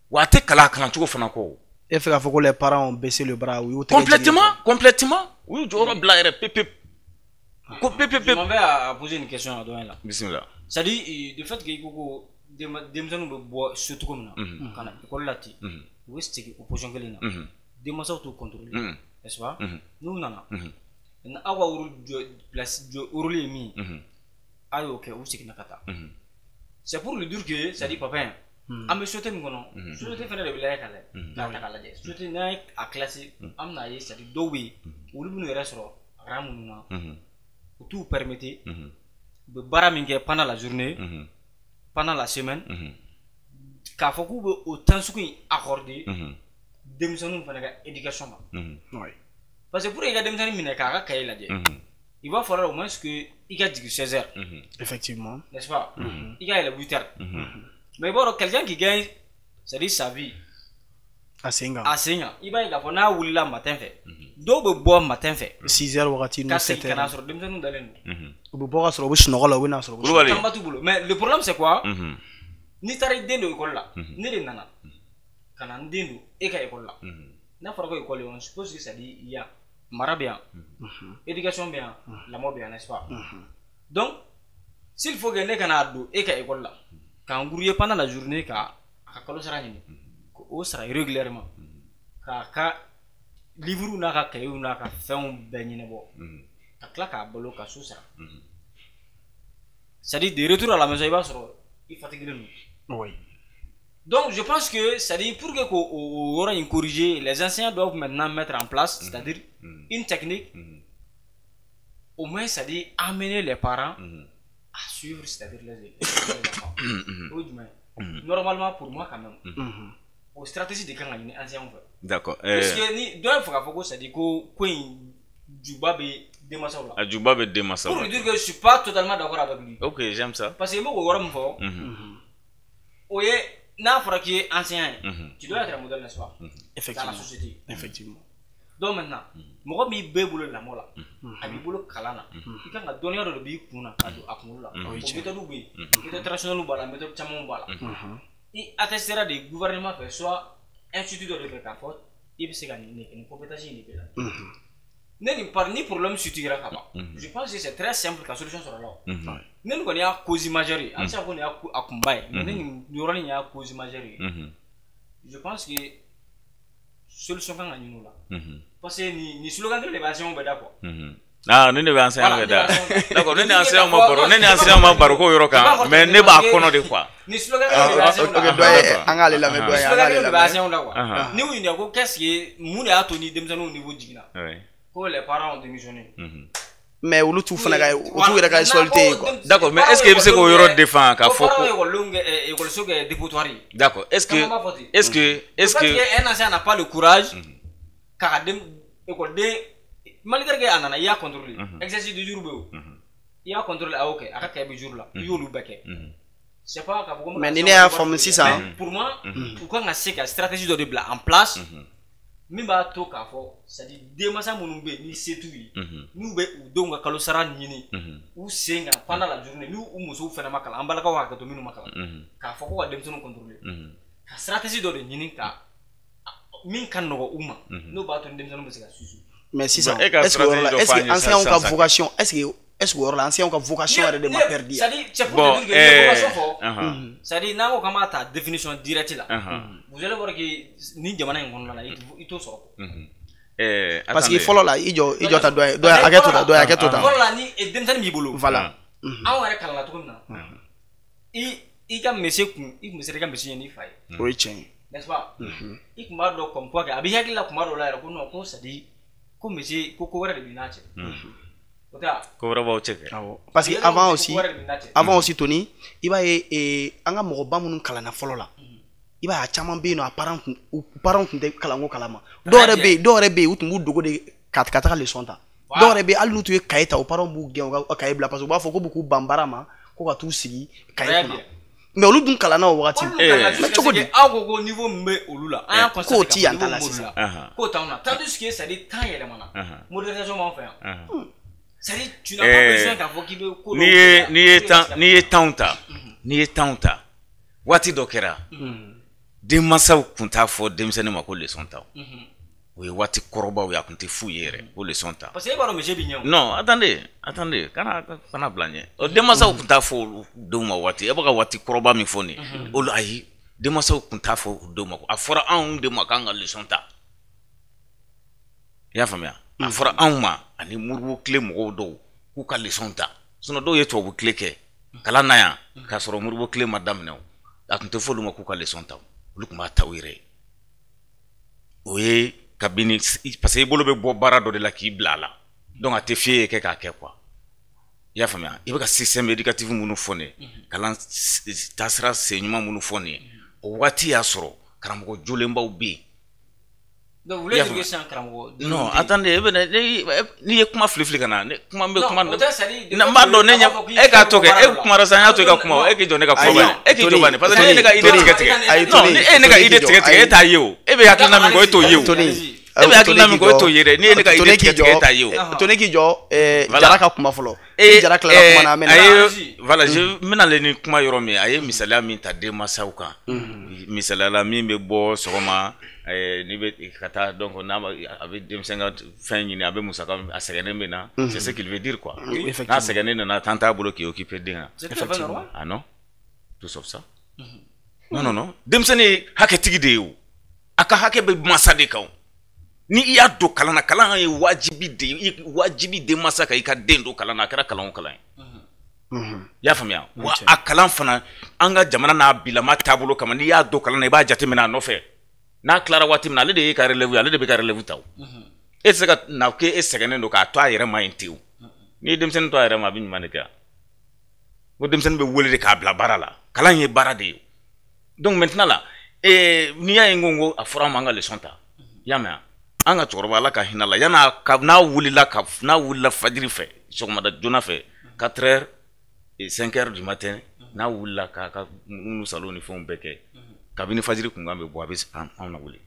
Wa a tɛ kalan a kalancogo fana kɔ. E fɛ k'a fɔ ko les parents ont baissé le bras, u y'u tɛgɛ jigin. Complètement, u y'u jɔyɔrɔ bila yɛrɛ pewu pewu. Ko pewu pewu. Je m'en vais à poser une question à doyen là. Bismillah. C'est-à-dire du fait que i ko ko denmisɛnninw bɛ bɔ so cogo min na ka na école la ten, u bɛ segin o position kelen na. Denmansaw t'u contrôler, n'est-ce pas? N'u nana, aw ka rôle jɔ place jɔ rôle ye min ye, a y'o kɛ, u seginna ka taa. C'est pour lui dire que, c'est-à-dire papa an bɛ société min kɔnɔ, société fana de bɛ lajɛ ka lajɛ, k'a ta k'a lajɛ. Société n'a ye a classé, an bɛna ye, c'est-à-dire dɔw bɛ yen, olu bɛ n'u yɛrɛ sɔrɔ rang minnu na, u t'u permettre, u bɛ baara min kɛ pendant la journée, pendant la semaine, k'a fɔ k'u bɛ o temps sugu in accorder denmisɛnninw fana ka éducation ma. Parce que pour i ka denmisɛnnin minɛ k'a ka cahier lajɛ, il va falloir au moins que i ka jigin 16 heures. Effectivement. N'est-ce pas? I ka yɛlɛ 8 heures. Mais bon, quelqu'un qui gagne, c'est-à-dire sa vie. A sen kan. A sen kan. I b'a ye k'a fɔ n'a wulila matin fɛ, dɔw bɛ bɔ matin fɛ. 6 heures wagati ni 7 heures. Ka segin ka n'a sɔrɔ denmisɛnninw dalen don. U bɛ bɔ ka sɔrɔ u bɛ sunɔgɔ la, u bɛ n'a sɔrɔ u bɛ sunɔgɔ. Temps ba t'u bolo. Mais le problème c'est quoi? N'i taara i den don école la, ne de nana ka na n den don e ka école la. N'a fɔra ko école, on suppose que c'est-à-dire yan mara bɛ yan, éducation bɛ yan, lamɔ bɛ yan, n'est-ce pas? Donc S'il faut que ne ka n'a don e ka école la, k'an grouiller pendant la journée ka a ka kalo sara ɲini, k'o sara régulièrement, k'a ka livre n'a ka cahier n'a ka fɛnw bɛɛ ɲɛnabɔ, ka tila k'a balo ka so sara. C'est-à-dire de retour à la maison, i b'a sɔrɔ i fatigué don. Oui. Donc je pense que, c'est-à-dire pour que k'o yɔrɔ in corriger, les enseignants doivent maintenant mettre en place, c'est-à-dire une technique, au moins, c'est-à-dire amener les parents à suivre, c'est-à-dire les enfants. O ye jumɛn ye? Normalement, pour moi quand même, o stratégie de kan ka ɲini enseignants fɛ. D'accord. Puisque ni dɔ ye fɛ k'a fɔ ko, c'est-à-dire ko in juba bɛ denmansaw la. A juba bɛ denmansaw la. Pour lui dire que je suis pas totalement d'accord avec lui. Ok, j'aime ça. Parce que n bɛ k'o yɔrɔ min fɔ, o ye n'a fɔra k'i ye enseignant ye, tu dois être un modèle, n'est-ce pas? Effectivement. Dans la société. Effectivement. Donc maintenant, mɔgɔ min b'e bolo lamɔ la, a b'i bolo kalan na, i kan ka dɔnniya dɔ de b'i kun na ka don a kunkolo la. O méthode bɛ yen, méthode traditionnelle b'a la, méthode caman b'a la. I attestera de gouvernement fɛ, soit institut dɔ de fɛ k'a fɔ i bɛ se ka nin compétence in de bɛ la. Ne nin par ni problème sutura ka ban, je pense que c'est très simple ka solution sɔrɔ a la o. Ne nin kɔni y'a cause majeure ye, an bɛ se ka fɔ nin y'a a kunba ye, mais ne nin yɔrɔnin y'a cause majeure ye. Je pense que solution kan ka ɲini o la. Parce que nin slogan kelen de bɛ enseignants bɛɛ da quoi. Ah, ne de bɛ enseignant bɛɛ da. D'accord, ne ni enseignant ma baro, ne ni enseignant ma baro k'o yɔrɔ kan, mais ne b'a kɔnɔ de quoi. Ni slogan kelen de bɛ enseignants da. Ok, dɔ ye an k'ale lamɛn, dɔ ye an k'ale lamɛn. De bɛ enseignants da quoi. Ni y'u ɲininka ko qu'est-ce que mun de y'a to ni denmisɛnninw niveau jiginna? Ko les parents ont démissionné. Mais olu t'u fana ka, u t'u yɛrɛ ka solité ye quoi. D'accord, mais est-ce que i bɛ se k'o yɔrɔ défend k'a fɔ ko parents ekɔlidenw kɛ ekɔliso kɛ dépotoir ye? D'accord, est-ce que est-ce que est-ce que un enseignant n'a pas le courage k'a ka den ekɔliden, malgré que a nana i y'a contrôler, exercice du jour bɛ yen, i y'a contrôler, a y'o kɛ, a ka cahier bɛ jour la, i y'olu bɛɛ kɛ. C'est pas k'a fɔ ko. Mais ni ne y'a faamu sisan. Pour moi, u kan ka se ka stratégie dɔ de bila en place min b'a to k'a fɔ, c'est-à-dire denmansa minnu bɛ yen ni se t'u ye, n'u bɛ u denw ka kalo sara ɲini u sen kan pendant la journée, n'u u musow fana ma kalan, an balakaw hakɛ to minnu ma kalan, k'a fɔ ko ka denmisɛnninw contrôler, ka stratégie dɔ de ɲini ka min ka nɔgɔ u ma, n'o b'a to ni denmisɛnninw bɛ se ka susu. Mais sisan, est-ce que yɔrɔ la, est-ce que enseignants ka vocation, est-ce que o yɔrɔ la enseignants ka vocation yɛrɛ de ma perdu? C'est-à-dire, c'est pour te dire que n'i ye vocation fɔ, c'est-à-dire n'an ko k'an b'a ta définition directe la, vous allez voir que nin jamana in kɔnɔna la, i t'o sɔrɔ. Parce que fɔlɔ la, i jɔ ta dɔ ye, dɔ ye hakɛ to ta, dɔ ye hakɛ to ta. Fɔlɔ la ni denmisɛnnin b'i bolo. Voilà. Anw yɛrɛ kalanna cogo min na, i ka monsieur kun, i kun bɛ se i ka monsieur ɲɛ n'i fa ye. O ye tiɲɛ ye. N'est-ce pas? I kun b'a dɔn comme quoi que a b'i hakili la kuma dɔw la yɛrɛ ko non, ko c'est-à-dire ko monsieur ko wɛrɛ de b'i n'a cɛ. Ko wɛrɛ b'aw cɛ kɛ. Parce que avant aussi Tony, i b'a ye an ka mɔgɔba minnu kalanna fɔlɔ la, i b'a ye a caman bɛ yen nɔ, a parents kun, u parents tun tɛ kalanko kalama. Dɔw yɛrɛ bɛ yen, u tun b'u dogo de ka taga leçon ta. Dɔw yɛrɛ bɛ yen, hali n'u tun ye cahier ta, u parents b'u gɛn u ka cahier bila, parce que u b'a fɔ ko b'u k'u ban baara ma, ko ka t'u sigi cahier kunna. Mais olu dun kalanna o wagati. Mais cogo di? Aw ko ko niveau min bɛ olu la, an y'a constaté k'o ti yan ta la sisan. K'o t'anw na. Tandis que c'est-à-dire temps yɛlɛmana. Modernisation b'anw fɛ yan. C'est-à-dire tu n'as pas besoin k'a fɔ k'i bɛ ko dɔw. N'i ye temps ta, waati dɔ kɛra, denmansaw tun t'a fɔ denmisɛnnin ma ko leçon ta. O ye waati kɔrɔbaw ye, a tun tɛ f'u ye yɛrɛ ko leçon ta. Parce que e b'a dɔn monsieur b'i ɲɛ o. Non, attendez, kana bila ɲɛ. O denmansaw tun t'a fɔ olu denw ma waati, e bɛ ka waati kɔrɔba min fɔ nin ye, olu ayi, denmansaw tun t'a fɔ u denw ma ko, a fɔra anw de ma k'an ka leçon ta. I y'a faamuya? A fɔra anw ma ani Moribo tile mɔgɔw dɔw k'u ka leçon ta. Sinon dɔw ye tubabu tile kɛ kalan na yan k'a sɔrɔ Moribo tile ma daminɛ o. A tun tɛ fɔ olu ma k'u ka leçon ta, olu tun b'a ta u yɛrɛ ye. O ye kabini, parce que i bolo bɛ bɔ baara dɔ de la k'i bila a la, donc a tɛ f'e ye kɛ k'a kɛ quoi. I y'a faamuya? I bɛ ka système éducatif minnu fɔ nin ye, kalan taasira sen ɲuman minnu fɔ nin ye, o waati y'a sɔrɔ karamɔgɔ jolenbaw bɛ yen. Donc vous voulez dire que c'est un karamɔgɔ? Non, attendez, n'i ye kuma fili fili ka na, kuma bɛ kuma. N b'a dɔn ne ɲɛ, e k'a to kɛ, e kumara sisan, n y'a to i ka kuma, e k'i jɔ ne ka kuma bani, e k'i jɔ bani, parce que ne ye ne ka idée tigɛ tigɛ. Non, ni e ye ne ka idée tigɛ tigɛ, e t'a ye o, e bɛ hakilina min kɔ, e t'o ye o. Tony, E bɛ hakilina min ko e t'o ye dɛ. N'i ye ne ka idée tigɛ tigɛ e t'a ye o. Tony k'i jɔ, Jara ka kuma fɔlɔ. Ni Jara tilala kuma na, an bɛ na. Voilà, je n bɛna ale ni kuma yɔrɔ min, a ye misaliya min ta denmansaw kan. Misaliya la, min bɛ bɔ sɔgɔma, n'i bɛ ka taa, donc n'a a bɛ denmisɛn ka fɛn ɲini, a bɛ musaka, a sɛgɛnnen bɛ na. C'est ce qu'il veut dire, quoi. N'a sɛgɛnnen nana, temps t'a bolo k'i occuper den na. Ah non, tout sauf ça. Non, non, non. Denmisɛnnin ye hakɛtigi de ye o. A ka hakɛ bɛ masa de kan o. Ni i y'a don kalan na, kalan ye wajibi de ye, wajibi denmansa kan i ka den don kalan na, a kɛra kalan o kalan ye. I y'a faamuya? Wa a kalan fana, an ka jamana n'a bilama taabolo kama, n'i y'a don kalan na, i b'a jateminɛ a nɔfɛ. N'a tilara waati min na, ale de y'e ka relève ye, ale de bɛ ka relève ta o. E tɛ se ka na k'e sɛgɛnnen don k'a to a yɛrɛ ma yen ten o. N'i ye denmisɛnnin to a yɛrɛ ma, a bɛ ɲuman de kɛ. Ko denmisɛnnin bɛ wele de k'a bila baara la. Kalan ye baara de ye. Donc maintenant là, n'i y'a ye n ko a fɔra an ma an ka leçon ta. I y'a mɛn wa? An ka cɛkɔrɔba, Ala ka hinɛ la, yan'a ka n'a wulila ka n'a wulila fajiri fɛ, sɔgɔmada joona fɛ, 4 heures et 5 heures du matin, n'a wulila k'a ka munumunu salo ni fɛnw bɛɛ kɛ, kabini fajiri kunkan bɛ bɔ, a bɛ anw na wuli.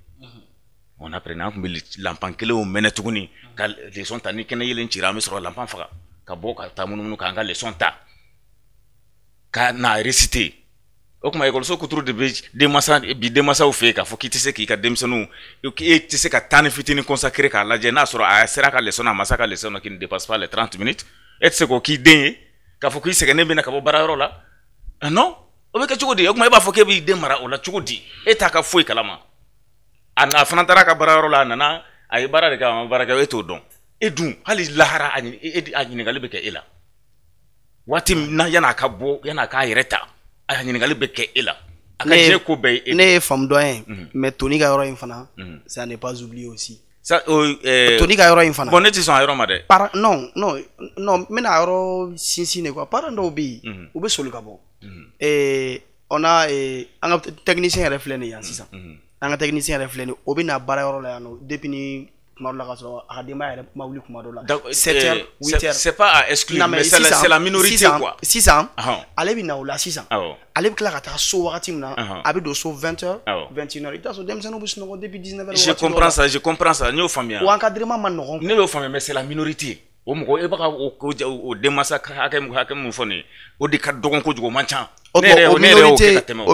On apprenait, an tun bɛ lanpan kelenw mɛnɛ tuguni ka leçon ta. Ni kɛnɛ yelen cira, an bɛ sɔrɔ lanpan faga ka bɔ ka taa munumunu k'an ka leçon ta ka na réciter. O tuma ekɔliso kuturu de bɛ denmansa bi denmansaw fɛ yen k'a fɔ k'i tɛ se k'i ka denmisɛnninw, e tɛ se ka temps ni fitinin consacrer k'a lajɛ n'a sɔrɔ a sera ka leçon na, a ma se ka leçon na, qui ne dépasse pas les 30 minutes. E tɛ se k'o k'i den ye k'a fɔ k'i sɛgɛnnen bɛ na ka bɔ baarayɔrɔ la. Ah non, o bɛ kɛ cogo di? O tuma e b'a fɔ k'e b'i den mara o la cogo di? E t'a ka foyi kalama. A fana taara a ka baarayɔrɔ la, a nana, a ye baara de kɛ, a ma baara kɛ, e t'o dɔn. E dun, hali lahara, a ɲininkali bɛ kɛ e la. Waati min na yan'a ka bɔ, yan'a k'a yɛrɛ ta, a ɲininkali bɛ kɛ e la. A ka diɲɛ ko bɛɛ ye e. Ne ye faamu dɔ ye, mais Tony ka yɔrɔ in fana, ça n'est pas oublié aussi. Ça, Tony ka yɔrɔ in fana. Bon, ne tɛ sɔn a yɔrɔ ma dɛ. Par non, non, non, n bɛna a yɔrɔ sinsin de quoi. Parents dɔw bɛ yen, u bɛ soli ka bɔ. On a an ka technicien yɛrɛ filɛ nin ye yan sisan. An ka technicien yɛrɛ filɛ nin ye, o bɛ na baarayɔrɔ la yan nɔ depuis ni kuma dɔ la ka sɔrɔ a ka denbaya yɛrɛ ma wuli kuma dɔ la. 7 heures, 8 heures. C'est pas à exclure, mais c'est la minorité, quoi. Sisan, ale bɛ na o la sisan. Ale bɛ tila ka taa so wagati min na, a bɛ don so 20 heures, 21 heures. I bɛ taa sɔrɔ denmisɛnninw bɛ sunɔgɔ depuis 19 heures. Je comprends ça, je comprends ça, n y'o faamuya. O encadrement ma nɔgɔn. Ne y'o faamuya, mais c'est la minorité. O mɔgɔ e bɛ ka o denmansa hakɛ mun fɔ nin ye, o de ka dɔgɔn kojugu, o man ca. O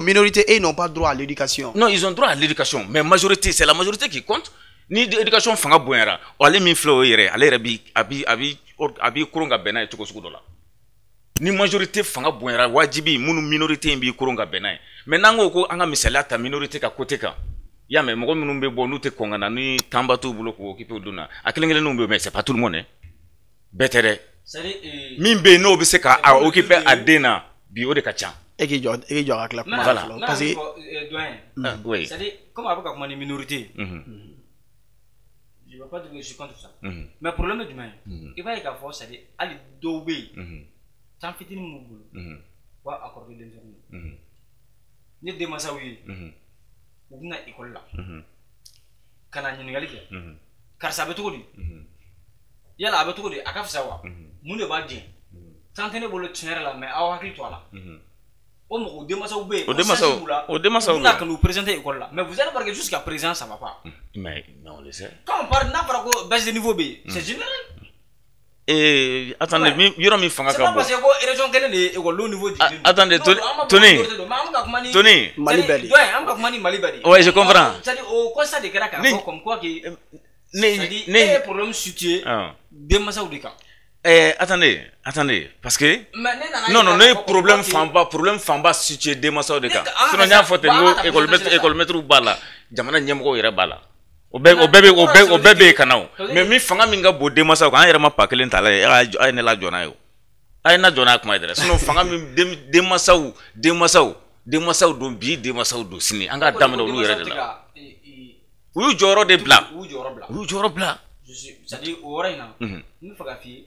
minorité, ils n'ont pas droit à l'éducation. Non, ils ont droit à l'éducation, mais majorité, c'est la majorité qui compte. Ni éducation fanga bonyara, ale min filɛ o yɛrɛ, ale yɛrɛ bi a bi a bi a b'i koron ka bɛn n'a ye cogo sugu dɔ la. Ni majorité fanga bonyara, wajibi minnu minorité in b'i koron ka bɛn n'a ye. Mais n'an ko ko an ka misaliya ta minorité ka côté kan, i y'a mɛn, mɔgɔ minnu bɛ bɔ n'u tɛ kɔn ka na, ni temps ba t'u bolo k'u occuper o don na, a kelen kelenninw bɛ yen, mais c'est pas tout le monde, bɛɛ tɛ dɛ. Min bɛ yen n'o bɛ se ka a occuper a den na bi, o de ka ca. E k'i jɔ, e k'i jɔ ka tila kuma la fɔlɔ, parce que oui, c'est-à-dire comme a bɛ ka kuma ni minorité, je ne veux pas dire que je suis contre ça. Mais problème est jumɛn ye? I b'a ye k'a fɔ, c'est-à-dire hali dɔw bɛ yen, temps fitinin m'u bolo, u b'a accorder denmisɛnninw ma. Ni denmansaw ye, u bɛ na école la ka na ɲininkali kɛ, karisa a bɛ cogo di? Yala a bɛ cogo di? A ka fisa wa? Mun de b'a jɛn? Temps tɛ ne bolo tiɲɛ yɛrɛ la, mais aw hakili to a la. O mɔgɔ denmansaw bɛ yen, o denmansaw bɛ yen, u bɛna ka n'u présenter école la, mais vous allez voir que jusqu'à présent ça va pas. Mais on le sait. Quand on parle, n'a fɔra ko baisse de niveau bɛ yen, c'est général. Attendez, yɔrɔ min fanga ka bon. C'est pas parce que ko région kelen de ye école niveau jiginnen don. Attendez, Tony. Tony. Mali bɛɛ de. An bɛ ka kuma ni Mali bɛɛ de. Ouais, je comprends. C'est-à-dire o constat de kɛra k'a fɔ comme quoi que, c'est-à-dire e ye problème situé denmansaw de kan. Attendez, attendez, parce que non, non, ne problème fanba situé denmansaw de kan. Sinon n y'a fɔ ten ko école maître b'a la, jamana ɲɛmɔgɔw yɛrɛ b'a la. O bɛɛ bɛ yen ka na o. Mais min fanga min ka bon denmansaw kan, an yɛrɛ ma pa kelen ta la ye, a ye ne lajɔ n'a ye o. A ye ne lajɔ n'a kuma ye dɛ. Sinon fanga min denmansaw don bi, denmansaw don sini, an k'a daminɛ olu yɛrɛ de la. U y'u jɔyɔrɔ de bila. U y'u jɔyɔrɔ bila. U y'u jɔyɔrɔ bila. C'est-à-dire o yɔrɔ in na, n bɛ fɛ k'a f'i ye,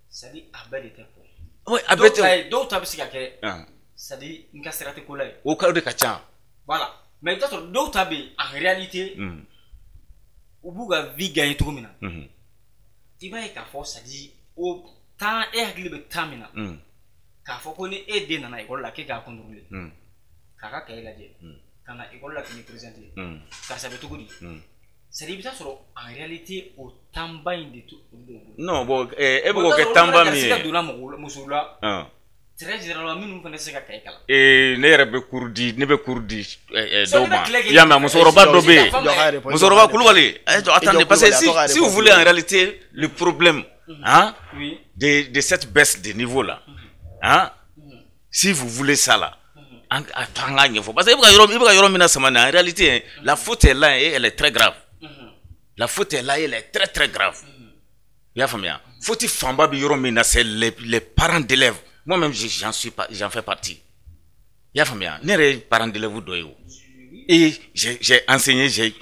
c'est-à-dire a bɛɛ de tɛ quoi. Oui, a bɛɛ tɛ. Dɔw ta bɛ se ka kɛ, c'est-à-dire n ka sira tɛ ko la ye. O ka de ka ca. Voilà, mais i bɛ taa sɔrɔ dɔw ta bɛ yen, en réalité, u b'u ka vie gagner cogo min na, i b'a ye k'a fɔ, c'est-à-dire o temps e hakili bɛ temps min na, k'a fɔ ko ni e den nana école la k'e k'a contrôler, k'a ka cahier lajɛ, ka na école la k'i présenter, karisa bɛ cogo di? C'est-à-dire i bɛ taa sɔrɔ en réalité o temps ba in de t'olu dɔw bolo. Non, bon, e bɛ k'o kɛ temps ba min ye. Garisɛgɛ donna mɔgɔw musow la. Très généralement minnu fana tɛ se ka cahier kalan. Ne yɛrɛ bɛ cours di, ne bɛ cours di dɔw ma. I y'a mɛn, musokɔrɔba dɔ bɛ yen, musokɔrɔba Kulubali, attendez, parce que si vous voulez, en réalité le problème, hein, de cette baisse de niveau là, hein, si vous voulez ça là, an k'a ɲɛfɔ, parce que e bɛ ka yɔrɔ, i bɛ ka yɔrɔ min na sama nin, en réalité la faute est là et elle est très grave. La faute est là et elle est très très grave. I y'a faamuya, faute fanba bɛ yɔrɔ min na, c'est les parents d'élèves. Moi-même, j'en suis pas, j'en fais partie. I y'a faamuya, ne yɛrɛ ye parent d'élève dɔ ye o. Et j'ai enseigné, j'ai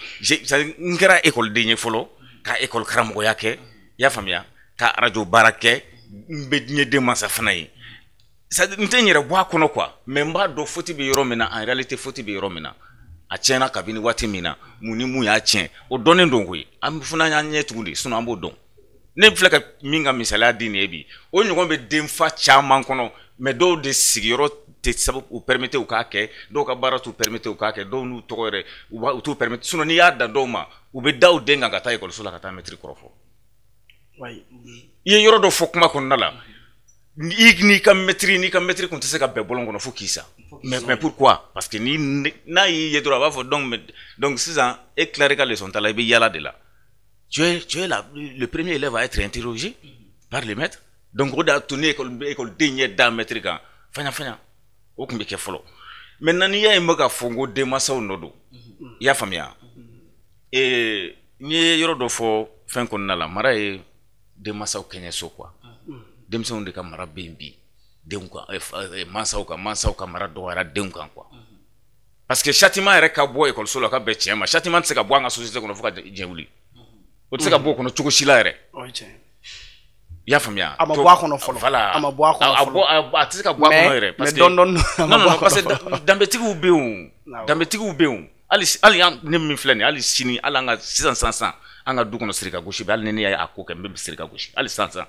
n kɛra école ye fɔlɔ, ka école karamɔgɔya kɛ, i y'a faamuya, ka arajo baara kɛ, n bɛ diɲɛ denmansa fana ye. C'est à dire n tɛ n yɛrɛ bɔ a kɔnɔ quoi, mais n b'a dɔn faute bɛ yɔrɔ min na, en réalité faute bɛ yɔrɔ min na. A tiɲɛna kabini waati min na, mun ni mun y'a tiɲɛ, o dɔnnen don koyi. An fana y'an ɲɛ tugun de, sinon an b'o dɔn. Ne filɛ ka min ka misaliya di nin ye bi, o ɲɔgɔn bɛ denfa caman kɔnɔ, mais dɔw de sigiyɔrɔ tɛ sababu u permettre u k'a kɛ, dɔw ka baara t'u permettre u k'a kɛ, dɔw n'u tɔgɔ yɛrɛ u t'u permettre. Sinon n'i y'a dan dɔw ma, u bɛ da u den kan ka taa ekɔliso la ka taa mɛtiri kɔrɔfɔ. I ye yɔrɔ dɔ fɔ kuma kɔnɔna la, i n'i ka mɛtiri, n'i ka mɛtiri kun tɛ se ka bɛn bɔlɔn kɔnɔ fo k'i sa. Mais pourquoi? Parce que ni n'a y'i ye dɔrɔn, a b'a fɔ donc sisan e tilara i ka leçon ta la, i bɛ yala de la. Tu es le premier élève à être interrogé par le maître. Donc o de y'a to ni école den ɲɛ da maître kan faɲa faɲa, o tun bɛ kɛ fɔlɔ. Maintenant n'i y'a ye n bɛ ka fɔ n ko denmansaw nɔ don, i y'a faamuya, n ye yɔrɔ dɔ fɔ fɛn kɔnɔna la, mara ye denmansaw kɛɲɛ so quoi. Denmisɛnw de ka mara bɛ yen bi, denw kan, mansaw ka mara dɔgɔyara denw kan quoi. Parce que châtiment yɛrɛ ka bɔ ekɔliso la ka bɛn tiɲɛ ma, châtiment tɛ se ka bɔ an ka société kɔnɔ fo ka diɲɛ wuli. O tɛ se ka bɔ o kɔnɔ cogo si la yɛrɛ. I y'a faamuya. A ma bɔ a kɔnɔ fɔlɔ. Voilà. A ma bɔ a kɔnɔ fɔlɔ. A tɛ se ka bɔ a kɔnɔ yɛrɛ. Mais dɔɔni dɔɔni. Non non, parce que danbetigiw bɛ yen o. Danbetigiw bɛ yen o. Hali ne min filɛ nin ye, hali sini, hali an ka sisan sisan an ka du kɔnɔ siri ka gosi bɛ, hali ni ne y'a ko kɛ, n bɛ siri ka gosi hali sisan sisan.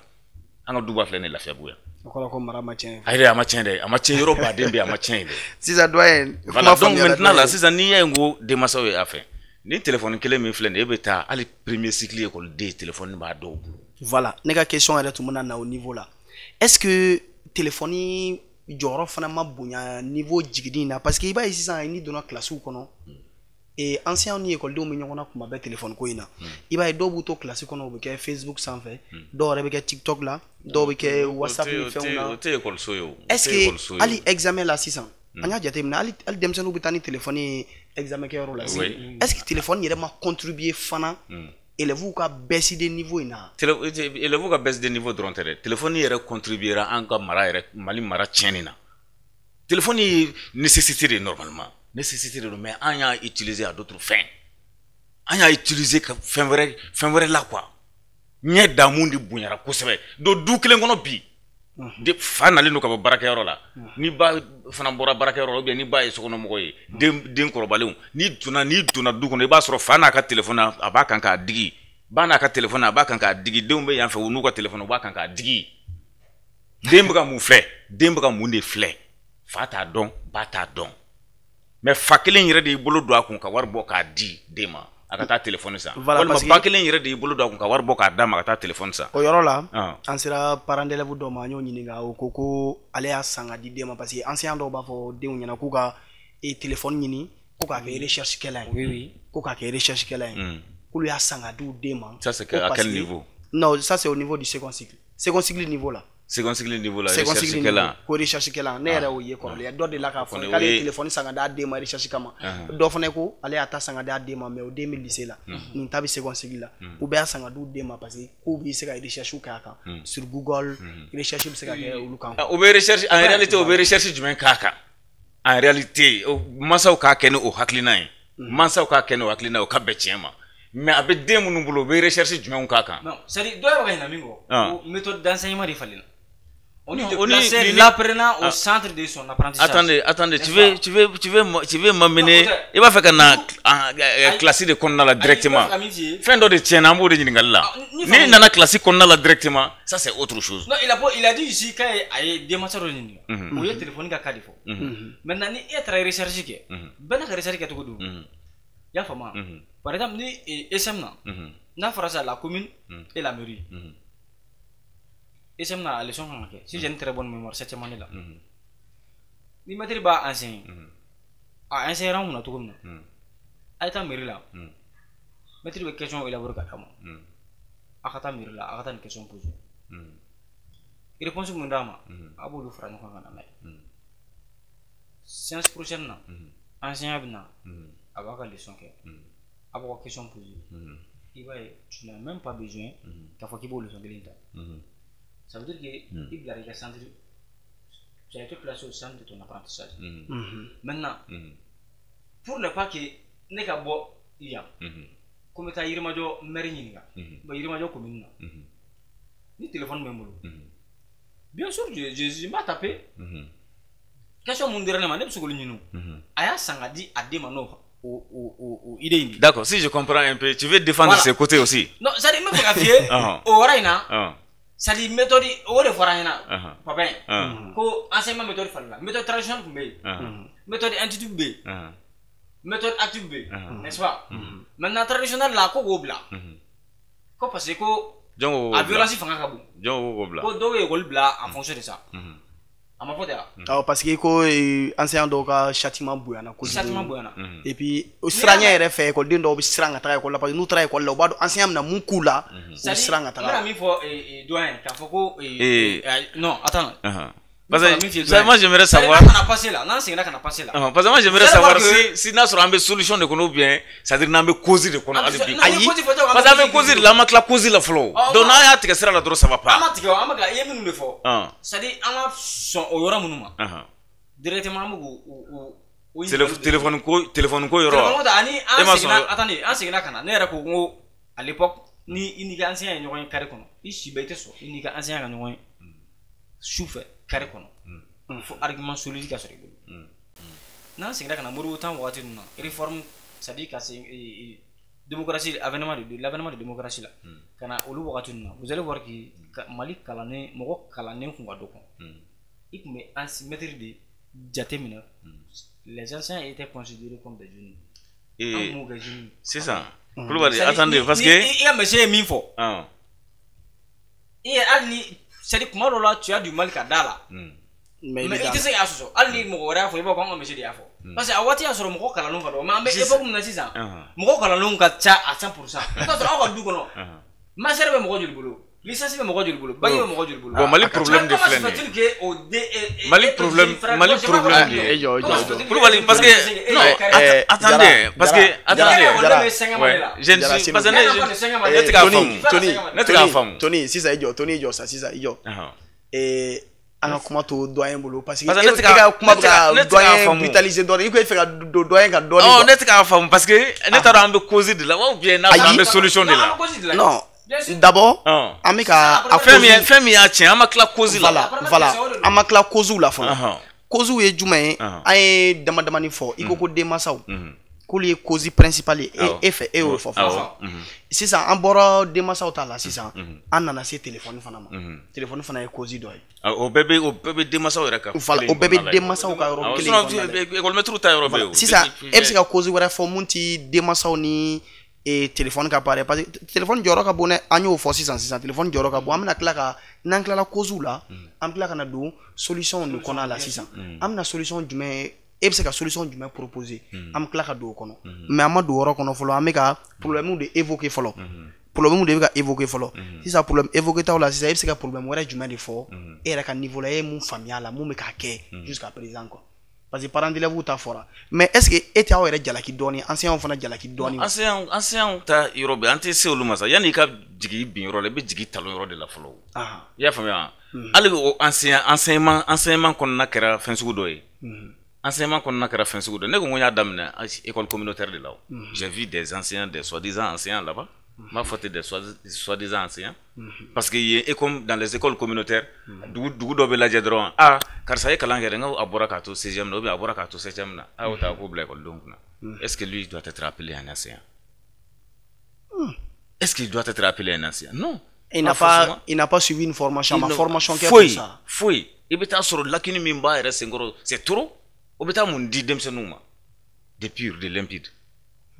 An ka duba filɛ nin ye Lafiyabugu yan. O kɔrɔ ko mara ma tiɲɛ. Ayi, a ma tiɲɛ dɛ, a ma tiɲɛ, yɔrɔ baden bɛ yen, a ma tiɲɛ dɛ. Sisan doyen. Voilà, donc maintenant là, sisan n'i y'a ye n ko denmansaw ye a fɛ, ni téléphone kelen min filɛ nin ye, e bɛ taa hali premier cycle école den téléphone b'a dɔw bolo. Voilà, ne ka question yɛrɛ tun bɛna na o niveau la. Est-ce que téléphone jɔyɔrɔ fana ma bonya niveau jiginni in na? Parce que i b'a ye sisan n'i donna classe kɔnɔ, et enseignants ni écoledenw bɛ ɲɔgɔn na kuma bɛɛ téléphone ko in na. I b'a ye dɔw b'u to classe kɔnɔ, u bɛ kɛ Facebook sanfɛ, dɔw yɛrɛ bɛ kɛ TikTok la, dɔw bɛ kɛ WhatsApp ni fɛnw na. O tɛ ekɔliso ye o. Est-ce que hali examen la sisan, an y'a jateminɛ hali denmisɛnninw bɛ taa ni téléphone ye examen kɛyɔrɔ la sisan. Est-ce que téléphone yɛrɛ ma contribuer fana élèves ka baisse de niveau in na? Élèves ka baisse de niveau dɔrɔn tɛ dɛ, téléphone yɛrɛ contribuera an ka mara yɛrɛ, Mali mara tiɲɛni na. Téléphone ye nécessité de normalement. Nécessité de don, mais an y'a utiliser à d'autres fins. An y'a utiliser ka fɛn wɛrɛ la quoi. Ɲɛ damu de bonyara kosɛbɛ. Donc du kelen kɔnɔ bi, de fa nalen don ka bɔ baarakɛyɔrɔ la, ni ba fana bɔra baarakɛyɔrɔ la, ou bien ni ba ye sokɔnɔmɔgɔ ye, den kɔrɔbalenw, n'i donna du kɔnɔ, i b'a sɔrɔ fa n'a ka téléphone a b'a kan k'a digi, ba n'a ka téléphone a b'a kan k'a digi, denw bɛ yan fɛ u n'u ka téléphone u b'a kan k'a digi. Den bɛ ka mun filɛ? Den bɛ ka mun de filɛ? Fa t'a dɔn, ba t'a dɔn. Mais fa kelen yɛrɛ de y'i bolo don a kun ka wari bɔ k'a di den ma, a ka taa téléphone san. Walima ba kelen yɛrɛ de y'i bolo don a kun ka wari bɔ k'a d'a ma, ka taa téléphone san. O yɔrɔ la, an sera parent d'élève dɔ ma, an y'o ɲininka, o ko ko ale y'a san ka di den ma, parce que enseignant dɔw b'a fɔ denw ɲɛna k'u ka téléphone ɲini ko k'a kɛ recherche kɛla ye. Ko k'a kɛ recherche kɛla ye. K'olu y'a san ka di u den ma. Ça c'est à quel niveau? Non, ça c'est au niveau du second cycle. Second cycle niveau là. Second cycle niveau la, recherche kɛla. Ko recherche kɛla, ne yɛrɛ y'o ye kɔrɔlen. Dɔ de la k'a fɔ k'ale ye téléphone san ka d'a den ma recherche kama. Dɔ fana ko ale y'a ta san ka d'a den ma, mais o den bɛ lycée la. Nin ta bɛ second cycle la. U bɛɛ y'a san ka d'u den ma parce que k'u bɛ se ka recherche kɛ a kan. Sur Google, recherche bɛ se ka kɛ olu kan. O bɛ recherche, en réalité o bɛ recherche jumɛn k'a kan? En réalité, mansaw k'a kɛ ni o hakilina ye. Mansaw k'a kɛ ni o hakilina ye, o ka bɛn tiɲɛ ma. Mais a bɛ den minnu bolo, u bɛ recherche jumɛnw k'a kan? Non, c'est à dire dɔw yɛrɛ bɛ ka ɲinɛ min kɔ, o méthode d'enseignement de falenna. On dit de placer l'apprenant au centre de son apprentissage. Attendez, tu veux m'amener, il va faire qu'on a classe de kɔnɔna la directement. Fɛn dɔ de tiɲɛna, an b'o de ɲininkali la. Ni nana classe kɔnɔna la directement, ça c'est autre chose. Non, il a dit ici k'a ye denmansa dɔ ɲininka. O ye téléphone ka cas de fɔ. Maintenant ni e taara recherche kɛ, bɛɛ n'a ka recherche kɛcogo don. I y'a faamu wa? Par exemple, ni SM na, n'a fɔra sisan la commune et la mairie. SM na a leçon kan ka kɛ. Si j'ai une très bonne mémoire, septième année la. Ni maître b'a enseigner, a enseigner an kunna cogo min na, a ye taa mairie la, maître bɛ question élaborer ka d'a ma. A ka taa mairie la, a ka taa nin question poser. Réponse mun d'a ma, a b'olu fara ɲɔgɔn kan ka na n'a ye. Séance prochaine na, enseignant bɛ na, a b'a ka leçon kɛ, a b'aw ka question poser. I b'a ye, tu n'as même pas besoin k'a fɔ k'i b'o leçon kelen ta. Ça veut dire que i bilara i ka centre, tu as été placé au centre de ton apprentissage. Maintenant, pour ne pas que ne ka bɔ yan, ko n bɛ taa Yirimajɔ maire ɲininka, bon Yirimajɔ commune na, ni téléphone bɛ n bolo, bien sûr je m'a tapé. Question mun dira ne ma, ne bɛ se k'olu ɲini. A y'a san ka di a den ma n'o o idée in de. D'accord, si je comprends un peu, tu veux défendre Voilà. ce côté aussi. Non, c'est-à-dire n bɛ fɛ ka f'i ye o yɔrɔ in na, c'est-à-dire méthode o de fɔra an ɲɛna, papa in, ko enseignement méthode falila, méthode traditionnelle tun bɛ yen, méthode intuitive bɛ yen, méthode active bɛ yen, n'est-ce pas? Maintenant traditionnelle la ko k'o bila, ko parce que ko a violence fanga ka bon. Jɔn ko k'o bila? Ko dɔw ye école bila en fonction de ça. A ma fɔ ten wa? Awɔ, parce que ko enseignant dɔw ka châtiment bonyana kojugu. Châtiment bonyana. Et puis siranɲɛ yɛrɛ fɛ, école dɔw bɛ siran ka taga école la parce que n'u taara école la, u b'a dɔn enseignant bɛna mun k'u la, u bɛ siran ka taga. N bɛna min fɔ doyen k'a fɔ ko non, attends. Parce que moi j'aimerais savoir. N'an seginna ka na passé la. Parce que moi j'aimerais savoir si n'a sɔrɔ an bɛ solution de kɔnɔ ou bien c'est-à-dire n'an bɛ cause de kɔnɔ hali bi. Ayi, parce que an bɛ cause de la, an ma tila cause la fɔlɔ. Donc n'an y'a tigɛ sira la dɔrɔn ça va pas. An ma tigɛ o, an bɛ ka i ye minnu de fɔ. C'est-à-dire an ma sɔn o yɔrɔ minnu ma. Directement an bɛ k'o o. Téléphone ko yɔrɔ. Téléphone ko ta ani an seginna, attendez, an seginna ka na ne yɛrɛ ko n ko à l'époque ni i n'i ka enseignant ye ɲɔgɔn ye carré kɔnɔ, i si bɛɛ i tɛ sɔn i n'i ka enseignant ka ɲɔgɔn ye su fɛ carré kɔnɔ. Fo argument solide ka sɔrɔ i bolo. N'an seginna ka na Modibo tan wagati ninnu na, réforme, c'est-à-dire ka se démocratie, avènement de l'avènement de démocratie la, ka na olu wagati ninnu na, vous allez voir que Mali kalannen, mɔgɔ kalannen kun ka dɔgɔ. I tun bɛ maître de jate minɛ, les anciens étaient considérés comme des génies. An kun b'u kɛ génie. Sisan Kulubali, attendez, parce que i ka monsieur ye min fɔ, i yɛrɛ hali ni c'est-à-dire kuma dɔw la tu as du mal ka da la. Mais i tɛ se k'a sɔsɔ hali ni mɔgɔ wɛrɛ y'a fɔ i b'a fɔ k'an ka monsieur de y'a fɔ, parce que a waati y'a sɔrɔ mɔgɔ kalannenw ka dɔgɔ, mais an bɛ époque min na sisan mɔgɔ kalannenw ka ca à 100%. I bɛ t'a sɔrɔ aw ka du kɔnɔ master bɛ mɔgɔ joli bolo, licence bɛ mɔgɔ joli bolo, bac bɛ mɔgɔ joli bolo. Bon, Mali problème de filɛ nin ye. Mali problème de ye. Kulubali, parce que non, attendez, parce que attendez, je ne suis parce que ne tɛ k'a faamu. Ne tɛ k'a faamu. Tony, sisan i jɔ, Tony i jɔ sa sisan i jɔ. An ka kuma to doyen bolo parce que e ka kuma bɛ ka doyen brutaliser dɔɔnin, i ko e fɛ ka don doyen kan dɔɔnin. Non, ne tɛ k'a faamu parce que ne t'a dɔn an bɛ cause de la ou bien n'a sɔrɔ an bɛ solution de la. Non, d'abord an bɛ ka a fɛn min y'a tiɲɛ, an ma tila cause la. Voilà, an ma tila cause la fɔlɔ. Cause ye jumɛn ye? An ye dama damani fɔ, i ko ko denmansaw k'olu ye cause principale ye e fɛ, e y'o fɔ fɔlɔ. Sisan an bɔra denmansaw ta la sisan, an nana se téléphone fana ma. Téléphone fana ye cause dɔ ye. O bɛɛ bɛ denmansaw yɛrɛ kan. Voilà, o bɛɛ bɛ denmansaw ka yɔrɔ kelen kɔnɔna la. École maître ta yɔrɔ bɛ yen. Sisan e bɛ se ka cause wɛrɛ fɔ mun ti denmansaw ni téléphone ka baara ye, parce que téléphone jɔyɔrɔ ka bon dɛ, an y'o fɔ sisan téléphone jɔyɔrɔ ka bon. An bɛna tila ka n'an tilala cause la, an bɛ tila ka na don solution de kɔnɔna la sisan. An bɛna solution jumɛn, e bɛ se ka solution jumɛn proposer, an bɛ tila ka don o kɔnɔ. Mais an ma don o yɔrɔ kɔnɔ fɔlɔ, an bɛ ka problème de évoquer fɔlɔ. Problème de bɛ ka évoquer fɔlɔ. Sisan problème évoquer taw la sisan, e bɛ se ka problème wɛrɛ jumɛn de fɔ e yɛrɛ ka niveau la, e ye mun faamuya a la, mun bɛ k'a kɛ jusqu'à présent quoi. Parce que parents d'élèves ta fɔra, mais est-ce que e tɛ aw yɛrɛ jalaki dɔɔni, enseignants fana jalaki dɔɔni? Enseignants ta yɔrɔ bɛ, an tɛ se olu ma sa. Yanni i ka jigin i bin yɔrɔ la, i bɛ jigin talon yɔrɔ de la fɔlɔ. I y'a faamuya? Hali o enseignement kɔnɔna kɛra fɛn sugu dɔ ye. Enseignement kɔnɔna kɛra fɛn sugu dɔ ye. Ne ko n ko n y'a daminɛ école communautaire de la o. J'ai vu des enseignants, des soi-disant enseignants là-bas. M'a fɔ des soi-disant enseignants. Parce que yen, comme dans les écoles communautaires, dugu dɔ bɛ lajɛ dɔrɔn, ah karisa ye kalan kɛ dɛ, n ko a bɔra k'a to 6e na ou bien a bɔra k'a to 7e na, ah o ta k'o bila ekɔlidenw kunna. Est-ce que lui doit être appelé un enseignant? Est-ce qu'il doit être appelé un enseignant? Non. Il n'a pas suivi une formation, ma formation kɛ pour ça. Foyi. I bɛ taa sɔrɔ lakini min b'a yɛrɛ senkɔrɔ, c'est trop. O bɛ taa mun di denmisɛnninw ma? Des purs, des limpides.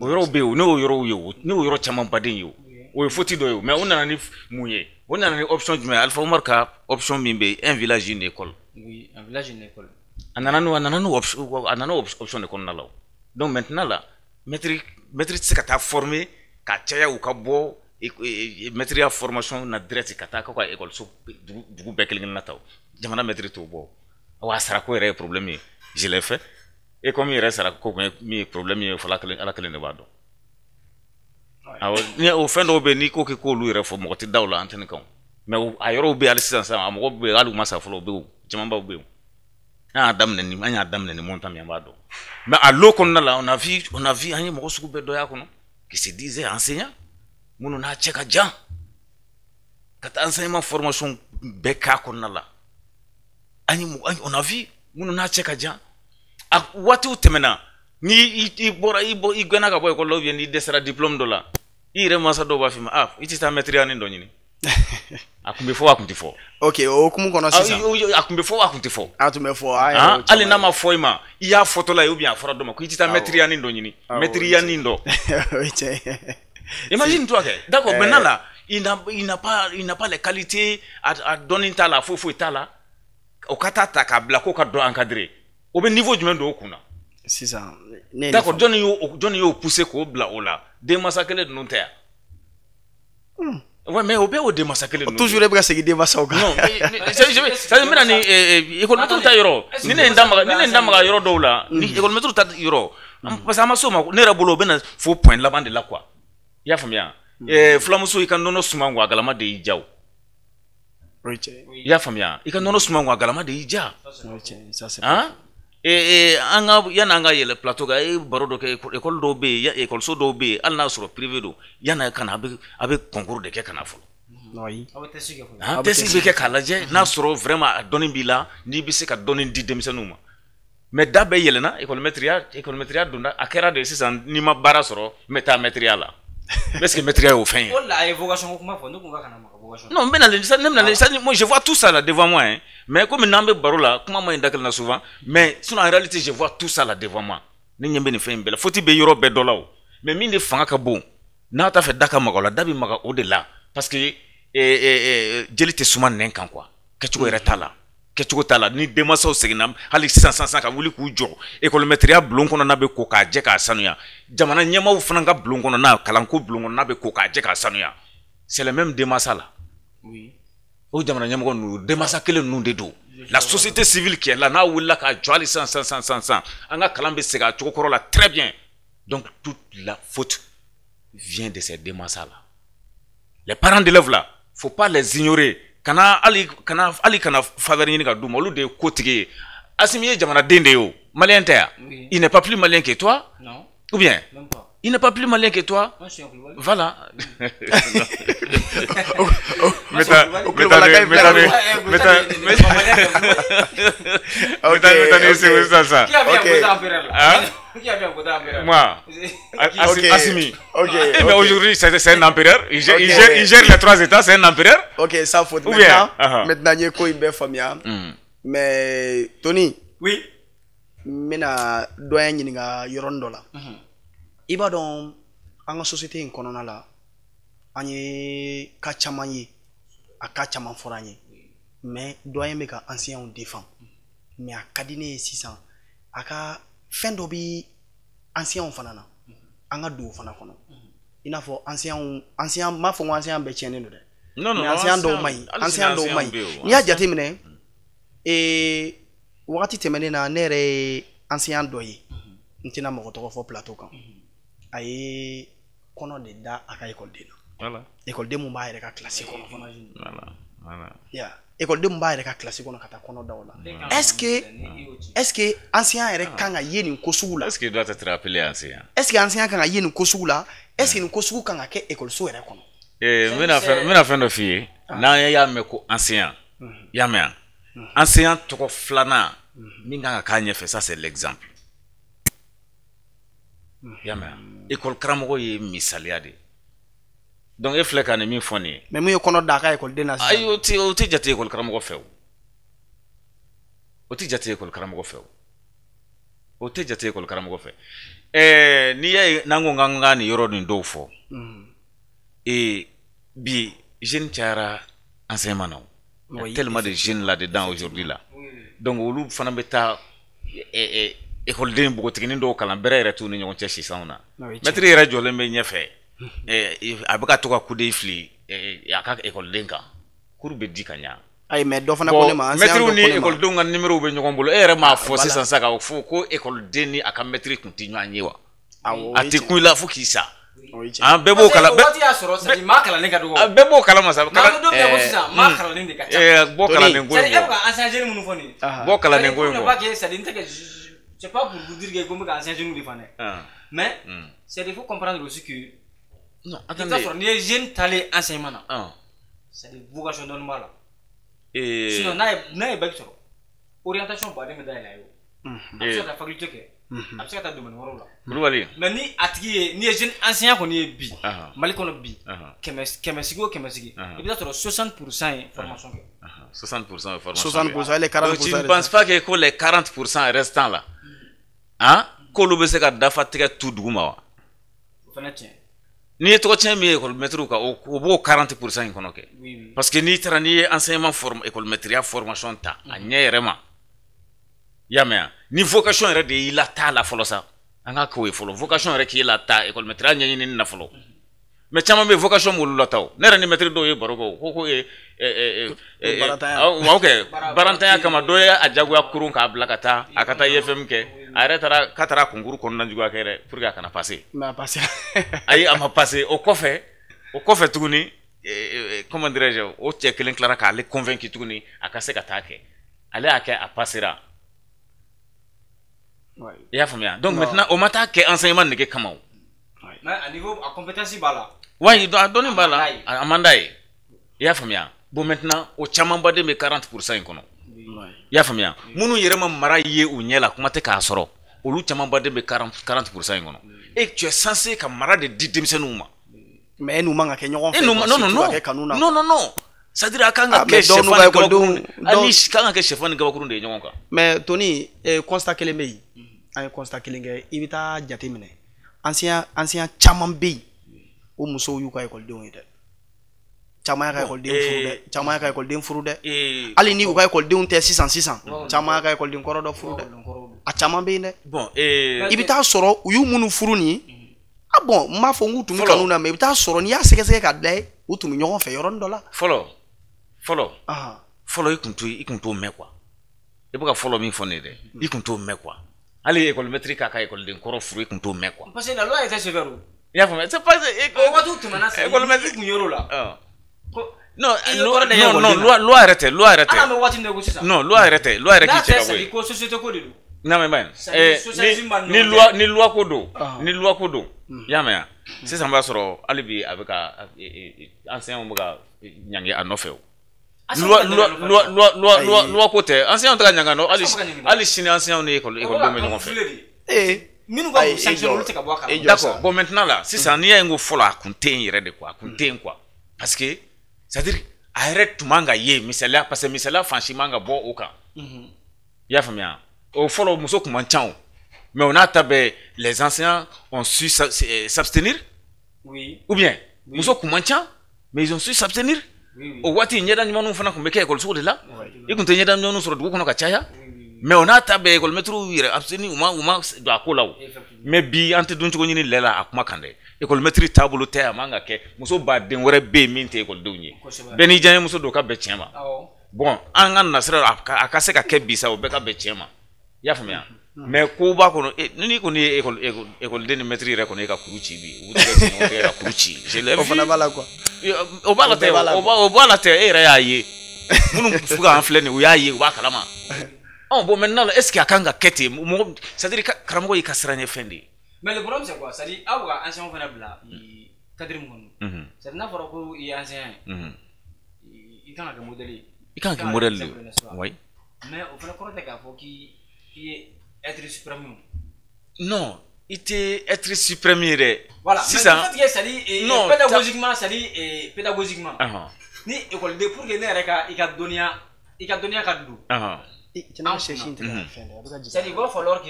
O yɔrɔw bɛ yen, ne y'o yɔrɔw ye o, ne y'o yɔrɔ caman baden ye o. O ye faute dɔ ye o, mais o nana ni mun ye? O nana ni option jumɛn ye? Alpha Oumar ka option min bɛ yen, un village une école. Oui, un village une école. A nana n'o option de kɔnɔna la o. Donc maintenant là, maître tɛ se ka taa former ka caya u ka bɔ maître ya formation na direct ka taa k'aw ka école so dugu bɛɛ kelen kelenna ta o. Jamana maître t'o bɔ. Wa a sarako yɛrɛ ye problème ye. Je l'ai fait. Et comme yɛrɛ sarako kun ye min ye problème ye fɔlɔ, Ala kelen de b'a dɔn. Awɔ, ni o fɛn dɔw bɛ yen n'i ko k'i k'olu yɛrɛ fɔ, mɔgɔ tɛ da o la antenne kan. Mais a yɔrɔw bɛ yen hali sisan sisan, a mɔgɔw bɛ yen hali u ma sa fɔlɔ, u bɛ yen, camanbaw bɛ yen. An y'a daminɛ ni montant min an b'a dɔn. Mais a lot kɔnɔna la, on a vu an ye mɔgɔ sugu bɛɛ dɔ y'a kɔnɔ qui se disait enseignant, minnu n'a cɛ ka jan ka taa enseignement formation bɛɛ k'a kɔnɔna la. On a vu minnu n'a cɛ ka jan. A waatiw tɛmɛna, ni i bɔra i gɛnna ka bɔ école la ou bien n'i dɛsɛra diplôme dɔ la, i yɛrɛ mansa dɔw b'a f'i ma, ah, i tɛ taa maître ya nin dɔ ɲini. A kun bɛ fɔ a kun tɛ fɔ. Ok, o hukumu kɔnɔ sisan. A kun bɛ fɔ a kun tɛ fɔ. A tun bɛ fɔ. Hali n'a ma fɔ i ma, i y'a fɔtɔla ye ou bien a fɔra dɔ ma ko i tɛ taa maître ya nin dɔ ɲini. Maître ya nin dɔ. O ye tiɲɛ ye. Imagine toi kɛ. D'accord, maintenant là, il n'a pas les qualités, a dɔnni t'a la, foyi foyi t'a la. O ka taa ta k'a bila ko ka dɔ encadrer. O bɛ niveau jumɛn don o kun na? Sisan. D'accord, jɔnni y'o pousser k'o bila o la? Denmansa kelen ninnu tɛ yan. Ouais, mais o bɛɛ y'o denmansa kelen ninnu. Toujours e bɛ ka segin denmansaw kan. Non, c'est n bɛna ni école maître ta yɔrɔ, ni ne ye n da maga yɔrɔ dɔw la, ni école maître ta yɔrɔ, parce que an ma s'o ma, ne yɛrɛ bolo o bɛ na fo point laban de la quoi. I y'a faamuya? Fulamuso i ka nɔnɔ suma a galama de y'i ja o. I y'a faamuya? I ka nɔnɔ suma a galama de y'i ja. Han? An ka yan'an ka yɛlɛ plateau kan, e baro dɔ kɛ, école dɔw bɛ yen, école so dɔw bɛ yen, hali n'a sɔrɔ privé don, yan'a ka na a bɛ concours de kɛ ka na fɔlɔ. A bɛ test bɛ kɛ k'a lajɛ n'a sɔrɔ vraiment a dɔnni b'i la, n'i bɛ se ka dɔnni di denmisɛnninw ma. Mais da bɛɛ yɛlɛnna, école maître donna, a kɛra de sisan n'i ma baara sɔrɔ n bɛ taa maître la. Est-ce que maître y'o fɛn ye? O la a ye vocation ko kuma fɔ, ne kun ka kana maga vocation. Non, n bɛna moi je vois tout ça là devant moi hein. Mais comme n'an bɛ baro la, kuma ma ɲi da kelen na souvent, mais sinon en réalité je vois tout ça là devant moi. Ne ɲɛ bɛ nin fɛn in bɛɛ la, faute bɛ yɔrɔ bɛɛ dɔ la o. Mais min de fanga ka bon, n'a t'a fɛ da ka maga o la, da bɛ maga o de la parce que jeli tɛ suma nɛn kan quoi. Kɛcogo yɛrɛ t'a la. Kɛcogo t'a la. Ni denmansaw seginna hali sisan sisan ka wuli k'u jɔ, école maître bulon kɔnɔna bɛ ko k'a jɛ k'a sanuya. Jamana ɲɛmaaw fana ka bulon kɔnɔna, kalanko bulon kɔnɔna bɛ ko k'a jɛ k'a sanuya. C'est le même denmansa la. Oui. O jamana ɲɛmɔgɔ ninnu, denmansa kelen ninnu de don. La société civile qui est là, n'a wulila k'a jɔ hali sisan sisan sisan, an ka kalan bɛ segin a cogo kɔrɔ la très bien. Donc toute la faute vient de ces denmansa là. Les parents d'élèves là, faut pas les ignorer. Kana hali kana faveur ɲini ka d'u ma, olu de ye kotigi ye. Assimi ye jamanaden de ye o, malien tɛ yan. Il n'est pas plus malien que toi. Non. Ou bien? Même pas. Il n'est pas plus malien que toi. Moi, je suis un Koulibaly. Voilà. Qui a vu un côté empereur là? Qui a vu un côté empereur? Moi. Assimi. Mais aujourd'hui, c'est un empereur. Il gère les trois états, c'est un empereur. Ok, ça faut. Maintenant, maintenant, il y a une famille. Mais Tony. Oui. Maintenant, doyen ɲininka yɔrɔnin dɔ la. I b'a dɔn an ka société in kɔnɔna la, an ye cas caman ye, a cas caman fɔra an ye, mais doyen bɛ ka anciens défend, mais a ka di ne ye sisan a ka fɛn dɔ bi anciens fana na, an ka don o fana kɔnɔ. I n'a fɔ anciens n m'a fɔ ko anciens bɛɛ tiɲɛnen don dɛ. Non, non, mais anciens dɔw man ɲi, anciens dɔw man ɲi. N'i y'a jateminɛ, wagati tɛmɛnen na ne yɛrɛ ye ancien dɔ ye, n tɛna mɔgɔ tɔgɔ fɔ plateau kan. A ye kɔnɔ de da a ka ekɔliden na. Ekɔliden mun b'a yɛrɛ ka classe kɔnɔ fana. Ya, ekɔliden mun b'a yɛrɛ ka classe kɔnɔ ka taa kɔnɔ da o la. Est-ce que ancien yɛrɛ kan ka ye nin ko sugu la? Est-ce qu'il doit être appelé ancien? Est-ce que ancien kan ka ye nin ko sugu la? Est-ce que nin ko sugu kan ka kɛ ekɔliso yɛrɛ kɔnɔ? N bɛna fɛn dɔ f'i ye. N'an y'a mɛn ko ancien, i y'a mɛn wa? Enseignant tɔgɔ filanan min kan ka k'a ɲɛfɛ, ça c'est l'exemple. I y'a mɛn wa? École karamɔgɔ ye misaliya de ye. Donc e filɛ ka nin min fɔ nin ye. Mais mun ye kɔnɔ da a ka ekɔliden na sisan? Ayi, o tɛ jate école karamɔgɔ fɛ o. O tɛ jate école karamɔgɔ fɛ o. O tɛ jate école karamɔgɔ fɛ. N'i y'a ye n'an ko k'an ka nin yɔrɔ nin dɔw fɔ. Bi jeune cayara enseignement na. Il y a tellement de jeunes là-dedans aujourd'hui là. Donc olu fana bɛ taa école npogotiginin dɔw kalan bɛrɛ yɛrɛ t'u ni ɲɔgɔn cɛ sisan na. Maître yɛrɛ jɔlen bɛ ɲɛfɛ. A bɛ ka to ka kude fili a ka école kan. Cours bɛ di ka ɲa. Ayi mais dɔ fana ko ne ma maître ni école denw ka numéro bɛ ɲɔgɔn bolo. E yɛrɛ m'a fɔ sisan sa k'a fɔ ko école den ni a ka maître tun tɛ ɲɔgɔn ye wa? A tɛ kun i la fo k'i sa. An bɛɛ b'o kala. Waati y'a sɔrɔ c'est maa kalannen ka dɔgɔ. Bɛɛ b'o kalama sa. N'an bɛ don min na ko sisan maa kalannen de ka ca. Bɔ kalannen ko in kɔ. C'est à dire e bɛ ka ancien jeune minnu fɔ nin ye. Bɔ kalannen ko in kɔ. C'est à dire n tɛ kɛ c'est pas pour vous dire que ko n bɛ ka ancien jeune défendre dɛ. Mais c'est il faut comprendre aussi que. Non, attendez. I bɛ taa sɔrɔ n'i ye jeune talen enseignement na. C'est à dire vocation dɔɔni b'a la. Sinon n'a ye bac sɔrɔ orientation baden bɛ dayɛlɛ a ye o. A bɛ se ka taa faculté kɛ. A bɛ se ka taa domaine wɛrɛw la. Kulubali. Mais ni a tigi ye n'i ye jeune enseignant kɔni ye bi. Mali kɔnɔ bi. Kɛmɛ sigi o kɛmɛ sigi. I bɛ taa sɔrɔ 60% ye formation kɛ. 60% ye formation kɛ. 60% les 40%. Donc tu ne penses pas que les 40% restants là, hein, k'olu bɛ se ka dafa tigɛ tu dugu ma wa? O fana tiɲɛ. N'i ye tɔgɔ tiɲɛ min ye école maître kan o b'o 40% in kɔnɔ kɛ. Parce que n'i taara n'i ye enseignement école maîtrise formation ta a ɲɛ yɛrɛ ma. I y'a mɛn wa? Ni vocation yɛrɛ de y'i la taa la fɔlɔ sa, an ka k'o ye fɔlɔ. Vocation yɛrɛ k'i la taa école maîtrise ɲɛɲinini na fɔlɔ. Mais caman bɛ vocation m'olu la taa o. Ne yɛrɛ ni maître dɔw ye baro kɛ o ko ko ok barantanya kama dɔ ye a jagoya kurun k'a bila ka taa a ka taa IFM kɛ. A yɛrɛ taara k'a taara concours kɔnɔna juguya kɛ dɛ pour que a kana passer. Mais a passer. Ayi a ma passer o kɔfɛ tuguni comment dirais-je o cɛ kelen tilara k'ale convaincu tuguni a ka se ka taa kɛ. Ale y'a kɛ a passera. I y'a faamuya. Donc maintenant o ma taa kɛ enseignement nege kama o. Mais à niveau a compétence b'a la. Oui, a dɔnni b'a la, a man d'a ye. I y'a faamuya. Bon maintenant o camanba de bɛ 40% in kɔnɔ. I y'a faamuya. Minnu yɛrɛ ma mara ye u ɲɛ la kuma tɛ k'a sɔrɔ olu camanba de bɛ 40% in kɔnɔ. Et tu es censé ka mara de di denmisɛnninw ma. Mais e n'u man ka kɛ ɲɔgɔn fɛ. Non non non. Non non non. C'est-à-dire a kan ka kɛ sɛfan ni kabakurun ani kan ka kɛ sɛfan ni kabakurun de ye ɲɔgɔn kan. Mais Tony, constat kelen bɛ yen. An ye constat kelen kɛ i bɛ taa jate minɛ. Ancien caman bɛ yen o musow y'u ka ekɔlidenw ye dɛ. Caman y'a ka ekɔliden furu dɛ. Caman y'a ka ekɔliden furu dɛ. Hali ni u ka ekɔlidenw tɛ sisan sisan. Caman y'a ka ekɔliden kɔrɔ dɔ furu dɛ. A caman bɛ yen dɛ. Bon i bɛ taa sɔrɔ u y'u minnu furu nin ye. Ah bon n m'a fɔ n k'u tun bɛ kanu na mais i bɛ taa sɔrɔ n'i y'a sɛgɛsɛgɛ k'a lajɛ u tun bɛ ɲɔgɔn fɛ yɔrɔnin dɔ la. Fɔlɔ i kun t'o mɛn quoi. I bɛ ka fɔlɔ min fɔ nin ye dɛ. I kun t'o mɛn quoi. Hali école maître k'a ka école kɔrɔ furu i kun t'o mɛn quoi. Parce que la loi était sévère. I y'a faamuya c'est pas o waati tɛmɛna sisan école maître kun yer'o la. Non non non loi yɛrɛ tɛ loi yɛrɛ tɛ. Hali an bɛ waati min na i ko sisan. Non loi yɛrɛ tɛ loi yɛrɛ k'i cɛ ka bɔ yen. N'a tɛ c'est ko société ko de don. Non mais man ni loi ko don ni loi ko don i y'a mɛn wa sisan b'a sɔrɔ hali bi a bɛ ka enseignants bɛ ka ɲangi a nɔfɛ o. Loi ko tɛ enseignants tɛ ka ɲangi a nɔ hali sini enseignants ni école denw bɛ ɲɔgɔn fɛ. Minnu ka bon sanction olu tɛ ka bɔ a kalama. D'accord bon maintenant là sisan n'i y'a ye n ko fɔlɔ a kun tɛ yen yɛrɛ de quoi a kun tɛ yen quoi parce que c'est à dire a yɛrɛ tun man ka ye misaliya parce que misaliya fan si man ka bɔ o kan. I y'a faamuya o fɔlɔ muso kun man ca o mais o n'a ta bɛɛ les enseignants ont su s'abstenir. Oui. Ou bien muso kun man ca mais ils ont su s'abstenir. O waati ɲɛda ɲumanw fana tun bɛ kɛ ekɔliso de la i tun tɛ ɲɛda ɲumanw sɔrɔ dugu kɔnɔ ka caya mais o n'a ta bɛɛ ekɔli mɛtiriw yɛrɛ abstenir u ma don a ko la o mais bi an tɛ duncogo ɲini lɛ la a kuma kan dɛ ekɔli mɛtiri taabolo tɛ a man ka kɛ muso baden wɛrɛ bɛ yen min tɛ ekɔlidenw ye bɛɛ n'i diyaɲɛ muso don ka bɛn tiɲɛ ma bon an ka nasira a ka se ka kɛ bi sa o bɛɛ ka bɛn tiɲɛ ma i y'a faamuya mais ko b'a kɔnɔ n'i kɔni ye ekɔliden ni mɛtiri yɛrɛ kɔni ye ka kuru ci bi u bɛ tigɛ ka kuru ci o fana b'a la quoi o b'a la tɛ o b'a la tɛ e yɛrɛ y'a ye minnu fo k'an filɛ nin u y'a ye u b'a kalama bon maintenant est-ce que a kan ka kɛ ten mɔgɔ c'est à dire karamɔgɔ y'i ka siran ɲɛ fɛn de ye. Mais le problème c'est quoi, c'est à dire aw bɛ ka enseignant fana bila cadre min kɔnɔ c'est à dire n'a fɔra ko i ye enseignant ye i kan ka kɛ modèle ye. I kan ka kɛ modèle de ye oui. Mais o fana kɔrɔ tɛ k'a fɔ k'i ye être suprême. Non, i tɛ être suprême ye dɛ. Voilà, sisan mais le fait que c'est à dire non pédagogiquement c'est à dire pédagogiquement. Ni école pour que ne yɛrɛ ka i ka dɔnniya ka don. C'est-à-dire il va falloir que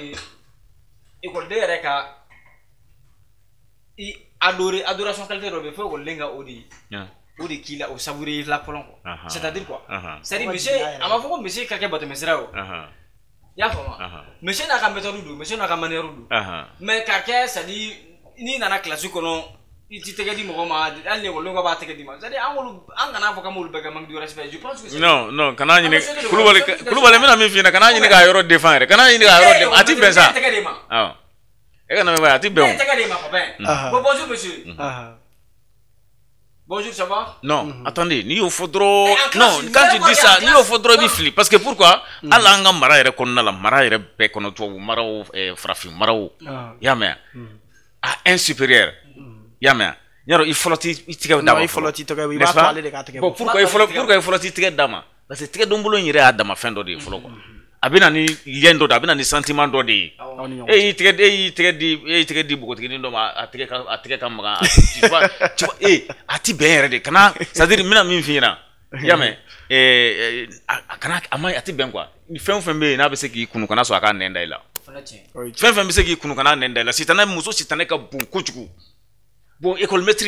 école den yɛrɛ ka i adorer adoration qualité dɔ bɛ yen fo école ka o de o de k'i la o savourer la fɔlɔ quoi. C'est-à-dire quoi? C'est-à-dire monsieur a ma fɔ ko monsieur ka kɛ batɛmɛsira ye o. I y'a faamu? Monsieur n'a ka méthode don, monsieur n'a ka manière don. Mais ka kɛ c'est-à-dire n'i nana classe kɔnɔ i t'i tɛgɛ di mɔgɔ ma hali ni ekɔlidenw b'a tɛgɛ di ma c'est-à-dire an k'olu an kana fɔ k'an b'olu bɛɛ kɛ manque de respect je pense que c'est non non kana ɲini Kulubali Kulubali n bɛna min f'i ɲɛna kana ɲini k'a yɔrɔ défend yɛrɛ kana ɲini k'a yɔrɔ défend a ti bɛn sa. Tɛgɛ de ma. Awɔ e kana mɛn a ti bɛn o. Ne tɛgɛ de ma papa. Bon bonjour monsieur. Bonjour, ça va? Non, attendez, n'i y'o fɔ dɔrɔn non, quand tu dis ça, n'i y'o fɔ dɔrɔn i bɛ fili parce que pourquoi? Hali an ka mara yɛrɛ kɔnɔna la, mara yɛrɛ bɛɛ kɔnɔ tubabu mara o farafin mara o, i y'a mɛn a un supérieur, i y'a mɛn yarɔ i fɔlɔ t'i tɛgɛ d'a ma i fɔlɔ t'i tɛgɛ i b'a to ale de k'a tɛgɛ bɔ. Bon pourquoi i fɔlɔ t'i tɛgɛ d'a ma? Parce que tɛgɛ donbolo in yɛrɛ y'a dama fɛn dɔ de ye fɔlɔ quoi. A bɛ na ni lien dɔ de ye, a bɛ na ni sentiment dɔ de ye. E y'i tɛgɛ di npogotiginin dɔ ma, a tɛgɛ ka magan, tu vois a ti bɛn yɛrɛ de kana c'est à dire n bɛna min f'i ɲɛna i y'a mɛn a kana a ma a ti bɛn quoi. Ni fɛn o fɛn bɛ yen n'a bɛ se k'i kunu kana sɔn a k'a nɛn da i la. Fɛn fɛn bɛ se k'i kunu kana nɛn da i la. Sitanɛ muso sitanɛ ka bon kojugu. Bon école maître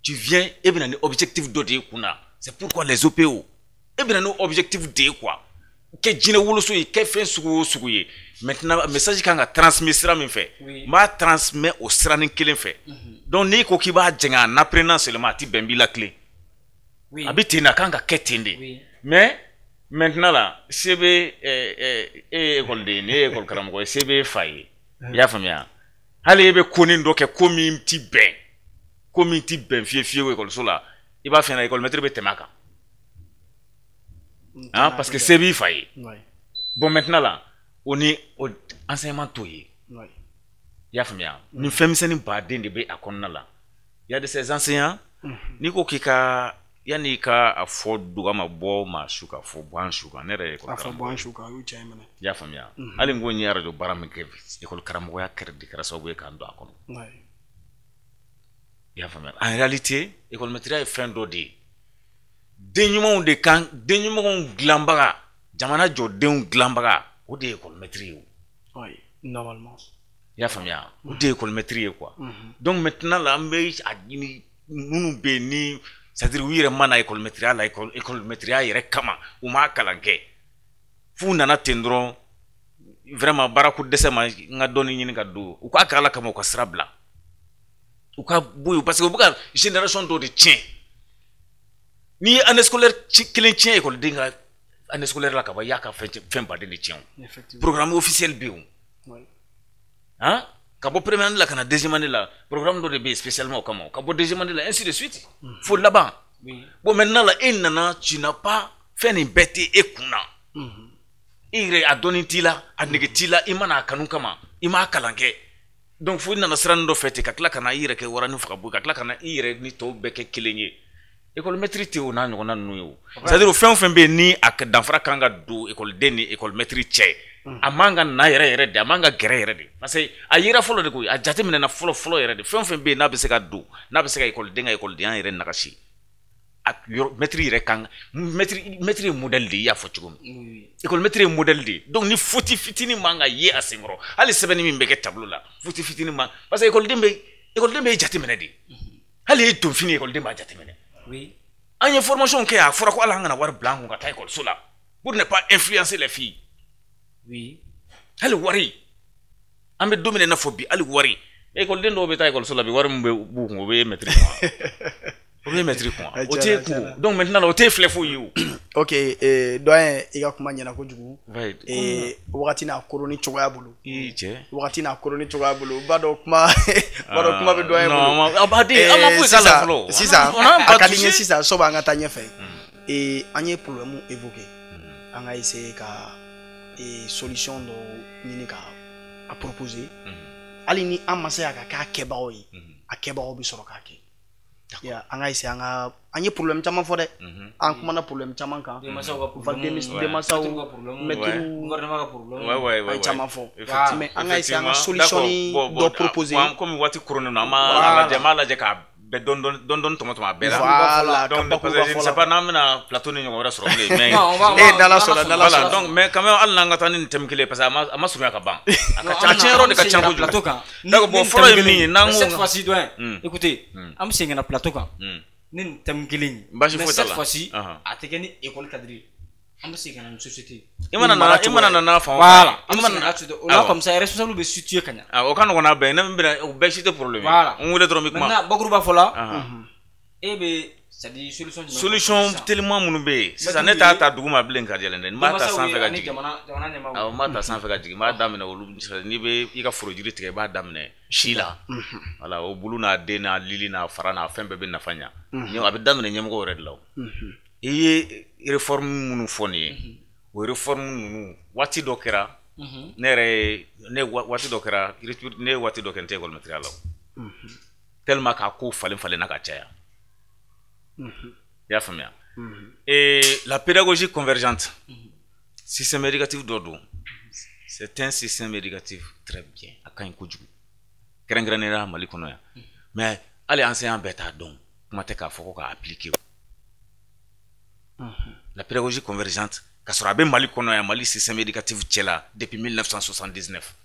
tu viens e bɛ na ni objectif dɔ de ye kun na. C'est pourquoi les OPO e bɛ na ni objectif de ye quoi. Kɛ jinɛ woloso ye kɛ fɛn sugu o sugu ye. Maintenant message kan ka transmettre sira min fɛ n b'a transmettre o siranin kelen fɛ. Donc n'i ko k'i b'a jɛngɛ en apprenant seulement a ti bɛn b'i la tile. A bɛ ten de a kan ka kɛ ten de. Mais maintenant là se bɛ e ye ekɔliden ye ne ye ekɔli karamɔgɔ ye se bɛ e fa ye i y'a faamuya hali e bɛ konin dɔ kɛ ko min ti bɛn ko min ti bɛn fiye fiyewu ekɔliso la i b'a f'i ɲɛna ekɔli mɛtiri bɛ tɛmɛ a kan. Hein, parce que c'est lui failli. Bon maintenant là, on est au enseignement tout y. Ya famia, ni fɛnmisɛnnin baden de bɛ a kɔnɔna la. Il y a de ces enseignants, n'i ko k'i ka yanni ka a fɔ duga ma bɔ maa su ka fɔ bɔ an su kan ne yɛrɛ ye école karamɔgɔ. A fɔ bɔ an su kan o y'u cɛ minɛ. I y'a faamuya. Hali n ko n ye radio baara min kɛ école karamɔgɔya kɛra de kɛra sababu ye k'an don a kɔnɔ. I y'a faamuya. En réalité, école maîtrise ye fɛn dɔ de ye. Den ɲumanw de kan den ɲumanw dilanbaga jamana jɔdenw dilanbaga o de ye école maître ye o. Oui, normalement. I y'a faamuya o de ye école maître ye quoi. Donc maintenant là an bɛ a ɲini minnu bɛ yen ni c'est à dire u yɛrɛ ma na école maître la école maître yɛrɛ kama u m'a kalan kɛ f'u nana ten dɔrɔn vraiment baarako dɛsɛ ma n ka dɔɔni ɲini ka don u k'a kɛ Ala kama u ka sira bila u ka bɔ yen parce que u bɛ ka génération dɔ de tiɲɛ. N'i ye année scolaire kelen tiɲɛ ekɔliden ka année scolaire la ka ban i y'a ka fɛn baden de tiɲɛ o. Programme officiel bɛ yen o. Han ka bɔ première année la ka na deuxième année la programme dɔ de bɛ yen spécialement o kama ka bɔ deuxième année la ainsi de suite fo laban. Bon maintenant la e nana tu n'as pas fɛn nin bɛɛ tɛ e kun na. E yɛrɛ a dɔnni t'i la a nege t'i la i ma n'a kanu kama i m'a kalan kɛ. Donc fo i nana siranin dɔ fɛ ten ka tila ka na i yɛrɛ kɛ waranin faga bo ka tila ka na i yɛrɛ ni tɔw bɛɛ kɛ kelen ye. École maître tɛ o n'a ɲɔgɔnna ninnu ye o. C'est à dire fɛn o fɛn bɛ yen ni a danfara kan ka don ekɔliden ni école maître cɛ a man ka na yɛrɛ yɛrɛ de a man ka gɛrɛ yɛrɛ de parce que a yera fɔlɔ de koyi a jateminɛna fɔlɔ fɔlɔ yɛrɛ de fɛn o fɛn bɛ yen n'a bɛ se ka don n'a bɛ se ka ekɔliden ka ekɔlidenya yɛrɛ nagasi a yɔrɔ maître yɛrɛ kan maître ye modèle de ye i y'a fɔ cogo min école maître ye modèle de ye donc ni faute fitinin man ka ye a senkɔrɔ hali sɛbɛnni min bɛ kɛ tableau la faute fitinin man parce que ekɔliden bɛ e jateminɛ de hali e donfini ekɔliden b'a jateminɛ. Oui. An ye formation kɛ a fɔra ko hali an kana wari bila an kun ka taa ekɔliso la pour ne pas influencer les filles. Oui. Hali wari an bɛ don min na i n'a fɔ bi hali wari ekɔliden dɔw bɛ taa ekɔliso la bi wari min bɛ b'u kun o bɛ mɛtiri kun o bɛ mɛtiri kun o t'e kun donc maintenant o t'e filɛ foyi ye o. Ok doyen i ka kuma ɲɛna kojugu. Wagati n'a koroni cogoya bolo. I cɛ. Wagati n'a koroni cogoya bolo ba dɔ kuma ba dɔ kuma bɛ doyen bolo. Non a b'a di an ma foyi k'a la fɔlɔ. Sisan a ka di n ye sisan sɔba an ka taa ɲɛfɛ. An ye problème évoqué an ka essayer ka solution dɔw ɲini ka a proposer hali ni an ma se ka k'a kɛbagaw ye a kɛbagaw bɛ sɔrɔ k'a kɛ. An ka essayer an ye problème caman fɔ dɛ an kumana problème caman kan denmansaw ka problème denmansaw mɛtiriw gouvernement ka problème an ye caman fɔ mais an ka essayer an ka solution dɔ proposer komi waati koronnen don an b'a lajɛ k'a bɛɛ dɔɔni dɔɔni tɔmɔ tɔmɔ a bɛɛ la. Voilà, donc parce que je ne sais pas n'an bɛna plateau ni ɲɔgɔn wɛrɛ sɔrɔ bilen, mais eh n'Ala sɔnna, n'Ala voilà sɔnna. Donc mais quand même, hali n'an ka taa ni nin thème kelen ye, parce que a ma surunya ka ban, a ka ca, a tiɲɛ yɔrɔ de ka ca kojugu. Plateau kan. Donc bon, fɔlɔ ye min ye, n'an ko cette fois-ci, doyen, écoutez, an bɛ segin ka na plateau kan ni nin thème kelen ye. Baasi mais foyi t'a cette la. fois-ci, a tɛ kɛ ni école cadre ye, an bɛ segin ka na ni société. I mana na fan o fan, Voilà, i an bɛ mana segin ka na société o la, comme ça responsable bɛ situer ka ɲa. Ah, o ka nɔgɔn n'a bɛɛ ye, ne bɛna o bɛɛ si tɛ problème ye. Voilà. N wele dɔrɔn, n bɛ kuma. Maintenant, bakuruba fɔ la, e bɛ, c'est à dire, solution jumɛn fɔ Solution sisan? teliman minnu bɛ yen sisan, ne Mɛtiriw t'a ye- ta duguma bilen ka yɛlɛn dɛ, n b'a ta denmansaw ye sanfɛ ka ani jigin. Jamana ɲɛmaaw. Awɔ, n b'a ta sanfɛ ka jigin, n b'a daminɛ olu, n'i bɛ i ka forojiri tigɛ, i b'a daminɛ si la. Voilà, o bulu n'a den n'a lili n'a fara n'a fɛn bɛɛ bɛ nafa ɲa. A bɛ daminɛ ɲɛmɔgɔw yɛrɛ de la o. I ye réforme minnu fɔ nin ye, o réforme ninnu, waati dɔ kɛra, ne yɛrɛ ye ne waati dɔ kɛra, ne ye waati dɔ kɛ n tɛ école la o. Tellement k'a ko falen falenna ka caya. I y'a faamuya? Et la pédagogie convergente, système éducatif dɔ don. C'est un système éducatif très bien. A ka ɲi kojugu. Kɛrɛnkɛrɛnnenya la Mali kɔnɔ yan. Mais hali enseignant bɛɛ t'a dɔn. Kuma tɛ k'a fɔ ko k'a appliquer. La pédagogie convergente, k'a sɔrɔ a bɛ Mali kɔnɔ yan, Mali système éducatif cɛ la depuis 1979.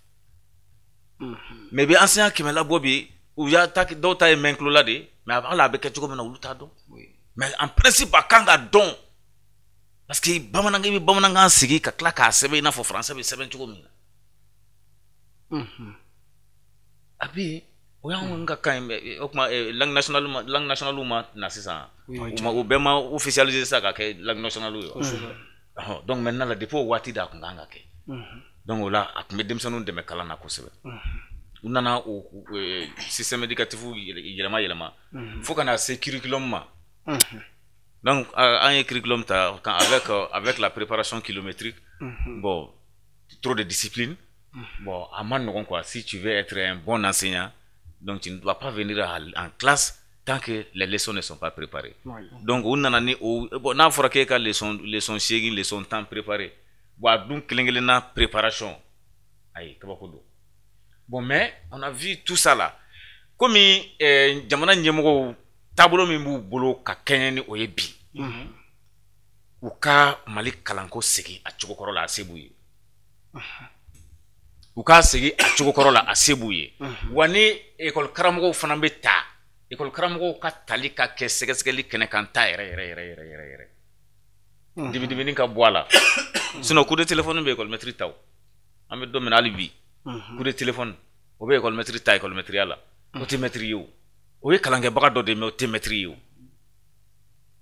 Mais i bɛ enseignant 100 labɔ bi, u y'a ta, dɔw ta ye mɛn tulo la de, mais hali a bɛ kɛ cogo min na, olu t'a dɔn. Mais en principe, a kan ka dɔn. Parce que bamanankan, i bɛ bamanankan sigi ka tila k'a sɛbɛn i n'a fɔ français bɛ sɛbɛn cogo min na. A bɛ yen, o y'anw ka kan ye, mais o tuma langue nationale ma na sisan. U ma, o bɛɛ ma officialiser sisan ka kɛ langue nationale ye wa? Ɔhɔn, donc maintenant la, depuis o waati de a tun kan ka kɛ. Donc o la, a tun bɛ denmisɛnninw dɛmɛ kalan na kosɛbɛ. U nana o système éducatif yɛlɛma yɛlɛma fo ka na se curriculum ma. Donc an ye curriculum ta quand avec la préparation kilométrique, bon, trop de discipline. Bon, a ma nɔgɔn quoi, si tu veux être un bon enseignant, donc tu ne dois pas venir en classe tant que les leçons ne sont pas préparées. Donc u nana ni o, bon, n'a fɔra k'e ka leçon 8, leçon 10 préparé, bon, a dun kelen kelenna préparation, ayi, kabako don. Bon, mais on a vu tout ça là. Komi jamana ɲɛmɔgɔw taabolo min b'u bolo ka kɛɲɛ ni o ye bi, u ka Mali kalanko segin a cogo kɔrɔ la, a se b'u ye. U k'a segin a cogo kɔrɔ la, a se b'u ye. Wa ni école karamɔgɔw fana bɛ ta, école karamɔgɔw ka tali ka kɛ sɛgɛsɛgɛli kɛnɛ kan ta yɛrɛ yɛrɛ yɛrɛ yɛrɛ yɛrɛ yɛrɛ. Dimi ka bɔ a la. Sinon coup de téléphone bɛ école maître ta o. An bɛ don min na hali bi, coup de téléphone o bɛ école maître ta école maître la. O tɛ maître ye o. O ye kalankɛbaga dɔ de ye, mais o tɛ maître ye o.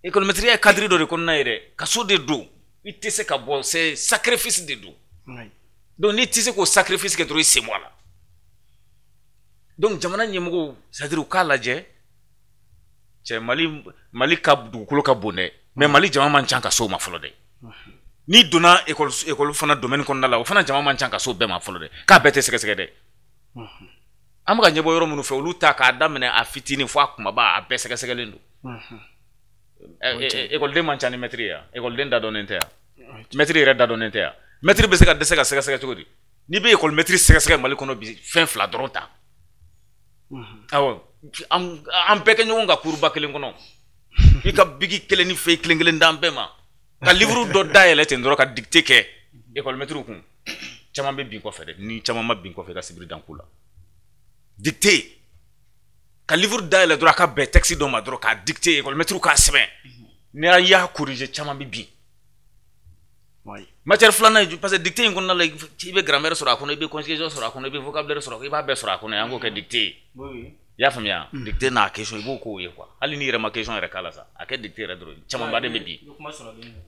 École maître ye cadre dɔ de kɔnɔna ye dɛ. Kaso de don. I tɛ se ka bɔ, c'est sacrifice de don. Donc n'i tɛ se k'o sacrifice kɛ dɔrɔn, i sen bɔ a la. Donc jamana ɲɛmɔgɔw, c'est à dire u k'a lajɛ, cɛ, Mali ka dugukolo ka bon dɛ, mais Mali jama man ca ka s'o ma fɔlɔ dɛ. N'i donna école fana domaine kɔnɔna la, o fana jama man ca ka s'o bɛɛ ma fɔlɔ dɛ, k'a bɛɛ tɛ sɛgɛsɛgɛ dɛ. An bɛ ka ɲɛbɔ yɔrɔ minnu fɛ, olu ta k'a daminɛ a fitinin fo a kumaba, a bɛɛ sɛgɛsɛgɛlen don. École man ca ni maître ye yan, école da dɔnnen tɛ yan, maître yɛrɛ da dɔnnen tɛ yan. Maître bɛ se ka dɛsɛ ka sɛgɛsɛgɛ cogo di? N'i bɛ école maître sɛgɛsɛgɛ Mali kɔnɔ bi, fɛn fila dɔrɔn ta. Awɔ, an bɛɛ kɛ ɲɔgɔn kan kuruba kelen kɔnɔ. I ka bigi kelen ni feuille kelen kelen d'an bɛɛ ma. Ka livre dɔ dayɛlɛ ten dɔrɔn ka dictée kɛ école maître kun. Caman bɛ bin kɔfɛ dɛ, ni caman ma bin kɔfɛ, i ka sibiri dan ku la. Dictée, ka livre dayɛlɛ dɔrɔn, a ka bɛn texte dɔ ma dɔrɔn, k'a dictée, école maître k'a sɛbɛn. Ni y'a corriger, caman bɛ bin. Matière filanan ye, parce que dictée in kɔnɔna la, i bɛ grammaire sɔrɔ a kɔnɔ, i bɛ conjugaison sɔrɔ a kɔnɔ, i bɛ vocabulaire sɔrɔ, i b'a bɛɛ sɔrɔ a kɔnɔ. An k'o kɛ dictée ye. I y'a faamuya? Dictée n'a question, i b'o k'o ye quoi. Hali n'i yɛrɛ ma question yɛrɛ k'a la sa, a kɛ dictée yɛrɛ dɔrɔn, camanba de bɛ bin.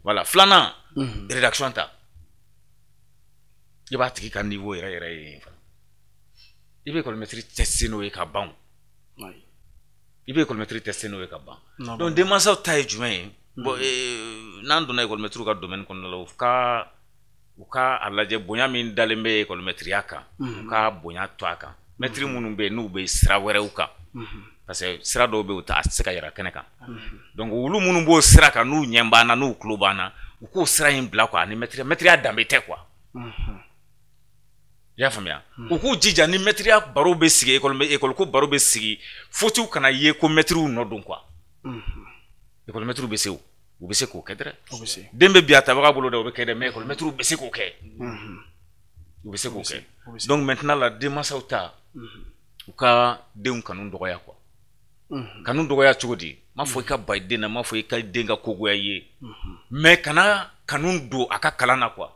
Voilà, filanan, rédaction ta. I b'a tigi ka niveau yɛrɛ yɛrɛ ye fana. I bɛ école maître tester n'o ye ka ban. I bɛ école maître tester n'o ye ka ban. Donc denmansaw ta ye jumɛn ye? Bon, n'an donna école maître ka domaine kɔnɔna la, u ka a lajɛ bonya min dalen bɛ école maître kan, u ka bonya to a kan. Maître minnu bɛ yen n'u bɛ sira wɛrɛw kan, parce que sira dɔw bɛ yen, u tɛ a tɛ se ka yira kɛnɛ kan. Donc olu minnu b'o sira kan, n'u ɲɛ b'an na, n'u tulo b'an na, u k'o sira in bila quoi, ani maître ya danbe tɛ quoi. I y'a faamuya? U k'u jija ni mɛtiriya baro bɛ sigi école ko baro bɛ sigi, faute kana ye ko mɛtiriw nɔ don quoi. École mɛtiriw bɛ se o, u bɛ se k'o kɛ dɛ. Den bɛ bi a tabaga bolo dɛ, o bɛ kɛ dɛ, mais école mɛtiriw bɛ se k'o kɛ. U bɛ se k'o kɛ. Donc maintenant la denmansaw ta, u ka denw kanu dɔgɔya quoi. Kanu dɔgɔya cogo di? N m'a fɔ i ka ba i den na, n m'a fɔ i ka den ka kogoya i ye. Mais kana kanu don a ka kalan na quoi.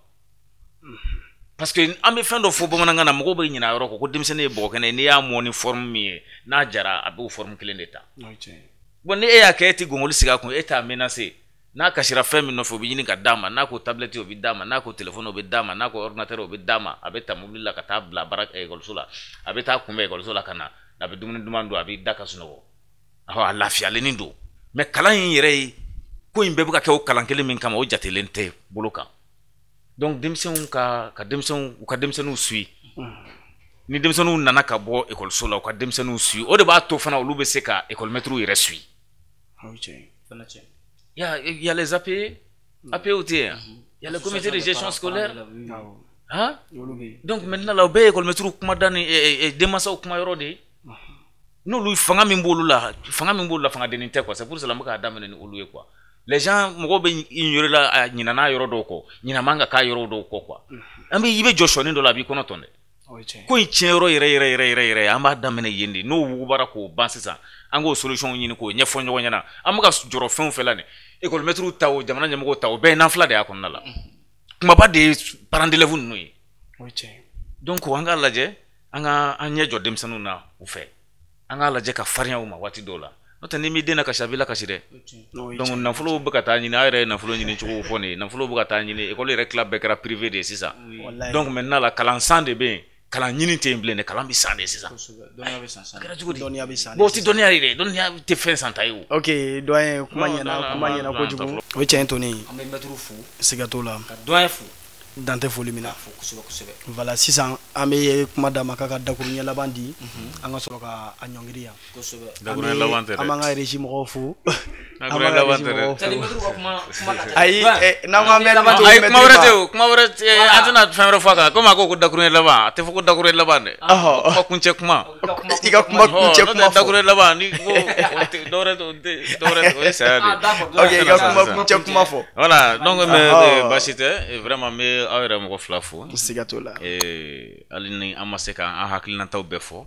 Parce que an bɛ fɛn dɔ fɔ bamanankan na, mɔgɔw bɛ ɲinɛ a yɔrɔ kɔ ko denmisɛnnin ye bɔgɔ kɛnɛ ye, n'i y'a mɔ ni forme min ye, n'a jara a b'o forme kelen de ta. Bon ni e y'a kɛ e tɛ gɔngɔli sigi a kun, e t'a menacer. N'a kasira fɛn min nɔfɛ o bɛ ɲini ka d'a ma, n'a ko tablette o bɛ d'a ma, n'a ko téléphone o bɛ d'a ma, n'a ko ordinateur o bɛ d'a ma, a bɛ ta mobili la ka taa bila baara ekɔliso la, a bɛ taa kunbɛn ekɔliso la ka na, a bɛ dumuni duman dun, a b'i da ka sunɔgɔ. Awɔ, a lafiyalennin don. Mais kalan in yɛrɛ ye ko in bɛɛ bɛ ka kɛ o kalan kelen min kama, o jatelen tɛ bolo kan. Donc denmisɛnw ka denmisɛnw u ka denmisɛnninw suit. Ni denmisɛnninw nana ka bɔ ekɔliso la, u ka denmisɛnninw suit. O de b'a to fana olu bɛ se ka école maître yɛrɛ suit. Il y a les APE, APE tɛ yen. Il y a le comité de gestion scolaire. Hein? Donc maintenant là, o bɛɛ ye école maître kuma da ni denmansaw kuma yɔrɔ de ye. N'olu fanga min b'olu la, fanga min b'olu la, fanga dennin tɛ quoi. C'est pour cela n bɛ k'a daminɛ ni olu ye quoi. Les gens mɔgɔw bɛ ignorer la, a ɲinɛ n'a yɔrɔ dɔw kɔ, ɲinɛ man ka k'a yɔrɔ dɔw kɔ quoi. An bɛ i bɛ jɔ sɔɔni dɔ la, a b'i kɔnɔ tɔn dɛ. Ko in tiɲɛ yɔrɔ yɛrɛ yɛrɛ yɛrɛ yɛrɛ yɛrɛ, an b'a daminɛ yen de. N'o wugubara k'o ban sisan, an k'o solution ɲini k'o ɲɛfɔ ɲɔgɔn ɲɛna. An bɛ ka jɔrɔ fɛn o fɛn la nin, école maître ta o, jamana ɲɛmɔgɔw ta o, bɛɛ ye nanfila de y'a kɔnɔna la. Kumaba de ye parents d'élèves ninnu ye. Donc an k'a lajɛ, an ka an ɲɛ jɔ denmisɛnninw na u fɛ. An k'a lajɛ ka farinya u ma waati dɔw la. N'o tɛ n'i m'i den lakasi, a b'i lakasi dɛ. Donc nafolo bɛ ka taa ɲini, a yɛrɛ ye nafolo ɲini cogo fɔ nin ye. Nafolo bɛ ka taa ɲini, école yɛrɛ tila bɛɛ kɛra privé de ye sisan. Donc maintenant la kalan san de bɛ yen, kalan ɲini tɛ yen bilen dɛ, kalan bɛ san de sisan. A kɛra cogo di? Dɔnniya bɛ san. Bon o tɛ dɔnniya ye dɛ, dɔnniya tɛ fɛn santa ye o. Ok, doyen, kuma ɲɛna, kuma ɲɛna kojugu. O ye tiɲɛ ye Tony. An bɛ maître fo. Siga t'o la. Ka doyen fo. Dan tɛ foli min na. Fo kosɛbɛ kosɛbɛ. Voilà, sisan an bɛ kuma d'a ma k'a ka dakuru ɲɛ laban di, an ka sɔrɔ ka a ɲɔngiri yan. Kosɛbɛ. Dakuruɲɛ laban tɛ dɛ. An b'an ka régie mɔgɔw fo. Dakuruɲɛ laban tɛ dɛ. Ayi, n'an ko an bɛ limite. Ayi, kuma wɛrɛ tɛ o, kuma wɛrɛ tɛ, an tɛna fɛn wɛrɛ fɔ a kan. Komi a ko ko dakuruɲɛ laban, a tɛ fɔ ko dakuruɲɛ laban dɛ. Kuma kuncɛ kuma. I ka kuma kuncɛ kuma fɔ. Dakuruɲɛ laban ni ko dɔwɛrɛ dɔwɛrɛ o ye saya de ye. Ok, i ka kuma kuncɛ kuma fɔ. Voilà, donc mais baasi tɛ, vraiment n bɛ aw yɛrɛ mɔgɔ fila fo. Siga t'o la. Hali ni an ma se k'an hakilinataw bɛɛ fɔ,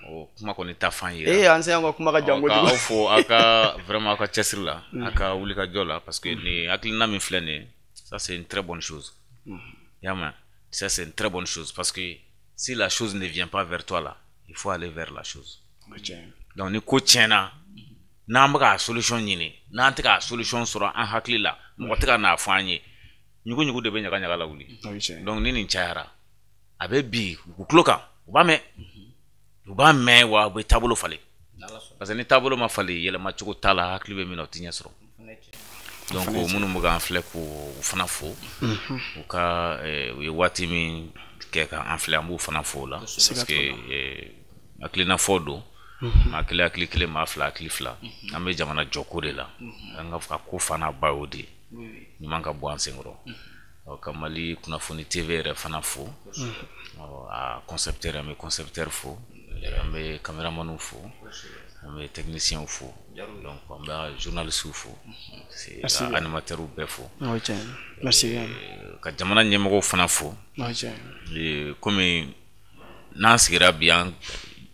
o kuma kɔni ta fan yira. Ee, an se an ka kuma ka jan kojugu. Aw fo aw ka vraiment aw ka cɛsiri la, aw ka wulikajɔ la, parce que nin hakilina min filɛ nin ye, ça c'est une très bonne chose. I y'a mɛn, ça c'est une très bonne chose, parce que si la chose ne vient pas vers toi là, il faut aller vers la chose. Donc ni ko tiɲɛna, n'an bɛ k'a solution ɲini, n'an tɛ k'a solution sɔrɔ an hakili la, mɔgɔ tɛ ka n'a fɔ an ye. Ɲugu ɲugu de bɛ ɲaga ɲaga la wuli. Donc ni nin cayara, a bɛ bi u tulo kan, u b'a mɛn, u b'a mɛn wa u bɛ taabolo falen. Parce que ni taabolo ma falen, yɛlɛma cogo t'a la, hakili bɛ min na o tɛ ɲɛ sɔrɔ. Donc minnu bɛ k'an filɛ k'u fana fo, u ka u ye waati min kɛ k'an filɛ, an b'u fana fo o la. Parce que hakilina fɔ don, maa kelen hakili kelen, maa fila hakili fila, an bɛ jamana jɔko de la. An ka ko fana ba y'o de ye. Ɲuman ka bɔ an senkɔrɔ. Ka Mali kunnafoni TV yɛrɛ fana fo, a concepteur, an bɛ concepteur fo, an bɛ caméramanw fo, an bɛ techniciens fo, donc an bɛ journalistes fo, animateurs bɛɛ fo. Merci. Ka jamana ɲɛmɔgɔw fana fo. Komi n'an sigira bi an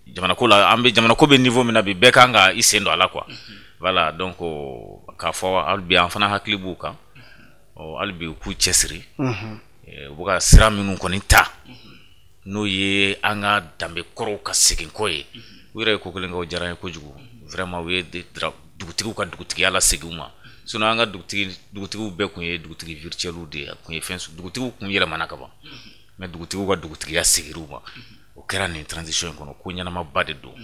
jamana ko la, an bɛ jamana ko bɛ niveau min na bi, bɛɛ kan ka i sen don a la quoi. Voilà, donc k'a fɔ hali bi an fana hakili b'u kan, hali bi u k'u cɛsiri, u bɛ ka sira minnu kɔni ta, n'o ye an ka danbe kɔrɔw ka segin kɔ ye. U yɛrɛ ye ko kelen kɛ, o diyara n ye kojugu. Vraiment u ye dugutigiw ka dugutigiya lasegin u ma. Sinon an ka dugutigiw bɛɛ tun ye dugutigi virtuels de ye, a tun ye fɛn, dugutigiw tun yɛlɛmana ka ban, mais dugutigiw ka dugutigiya seginna u ma. O kɛra nin transition in kɔnɔ, ko ɲɛnamaba de don.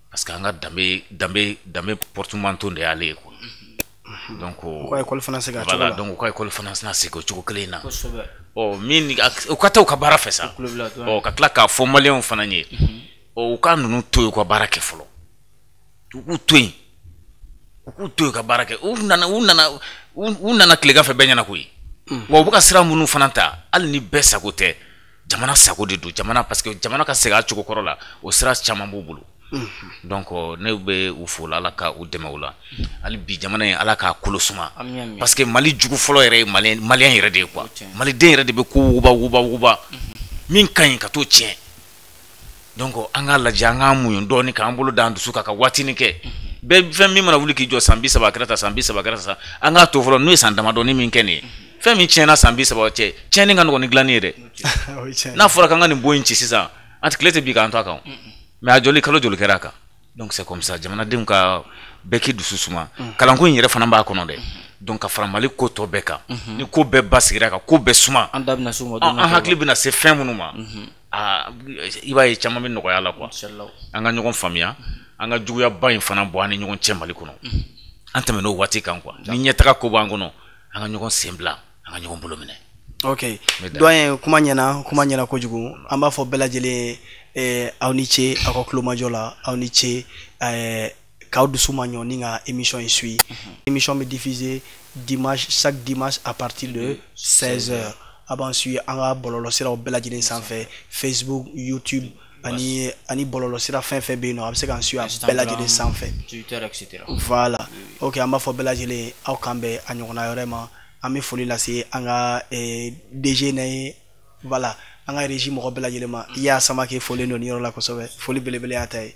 Parce que an ka danbe porte-manteau de y'ale ye quoi. Donc u ka école fana segin a cogo la. Voilà, donc u ka école fana segin o cogo kelen in na. Ɔ min u ka taa u ka baara fɛ sa. Ɔ ka tila k'a fɔ maliyɛnw fana ye. Ɔ u ka ninnu to yen u ka baara kɛ fɔlɔ. U k'u to yen. U k'u to yen ka baara kɛ. U nana tilegan fɛ bɛɛ ɲɛna koyi. Wa u bɛ ka sira minnu fana ta, hali ni bɛɛ sago tɛ. Jamana sago de don, jamana, parce que jamana ka segin a cogo kɔrɔ la, o sira caman b'u bolo. Donc ne bɛ u fo la, Ala ka u dɛmɛ o la. Hali bi, jamana in, Ala k'a kolo suma, parce que Mali jugu fɔlɔ yɛrɛ ye Malien yɛrɛ de ye quoi. Maliden yɛrɛ de bɛ ko wuguba wuguba wuguba min ka ɲi ka t'o tiɲɛ. Donc an k'a lajɛ, an k'an muɲu dɔɔni, k'an bolo d'an dusu kan ka waatinin kɛ. Bɛɛ fɛn min mana wuli k'i jɔ, san 30 a kɛra tan, san 30 a kɛra tan, an k'a to fɔlɔ. N'o ye san damadɔni min kɛ nin ye, fɛn min tiɲɛna san 30 cɛ, tiɲɛni ka nɔgɔn ni dilanni ye dɛ. N'a fɔra k'an ka nin bon in ci sisan, an tile tɛ bi k'an to a kan, mais a jɔli, kalo joli kɛra a kan? Donc c'est comme ça, jamanadenw ka bɛɛ k'i dusu suma. Kalanko in yɛrɛ fana b'a kɔnɔ dɛ. Donc ka fara Mali ko tɔ bɛɛ kan, ni ko bɛɛ basigira, ka ko bɛɛ suma, an da bɛna s'o ma. An hakili bɛna se fɛn minnu ma, aa, i b'a ye caman bɛ nɔgɔya la quoi. An ka ɲɔgɔn faamuya, an ka juguyaba in fana bɔ an ni ɲɔgɔn cɛ Mali kɔnɔ. An tɛmɛn'o waati kan quoi. Ni ɲɛtaga ko b'an kɔnɔ, an ka ɲɔgɔn sen bila, an ka ɲɔgɔn bolo minɛ. Ok, doyen, kuma ɲɛna, kuma ɲɛna kojugu. An b'a fɔ bɛɛ lajɛlen ye, aw ni ce aw ka kulomajɔ la, aw ni ce k'aw dusu ma ɲɔ ni ka émission in suit. Émission bɛ diffuser dimanche, chaque dimanche à partir de 16 heures. A b'an suit an ka bɔlɔlɔsiraw bɛɛ lajɛlen sanfɛ, Facebook, YouTube ani bɔlɔlɔsira fɛn fɛn bɛ yen nɔ, a bɛ se k'an suit a bɛɛ lajɛlen sanfɛ. Twitter, etc. Voilà, ok. An b'a fɔ bɛɛ lajɛlen, aw k'an bɛn a ɲɔgɔnna wɛrɛ ma. An bɛ foli lase an ka DG n'a ye, voilà, an ka régie mɔgɔ bɛɛ lajɛlen ma. I y'a Samake, folilen don nin yɔrɔ la kosɛbɛ, foli belebele y'a ta ye.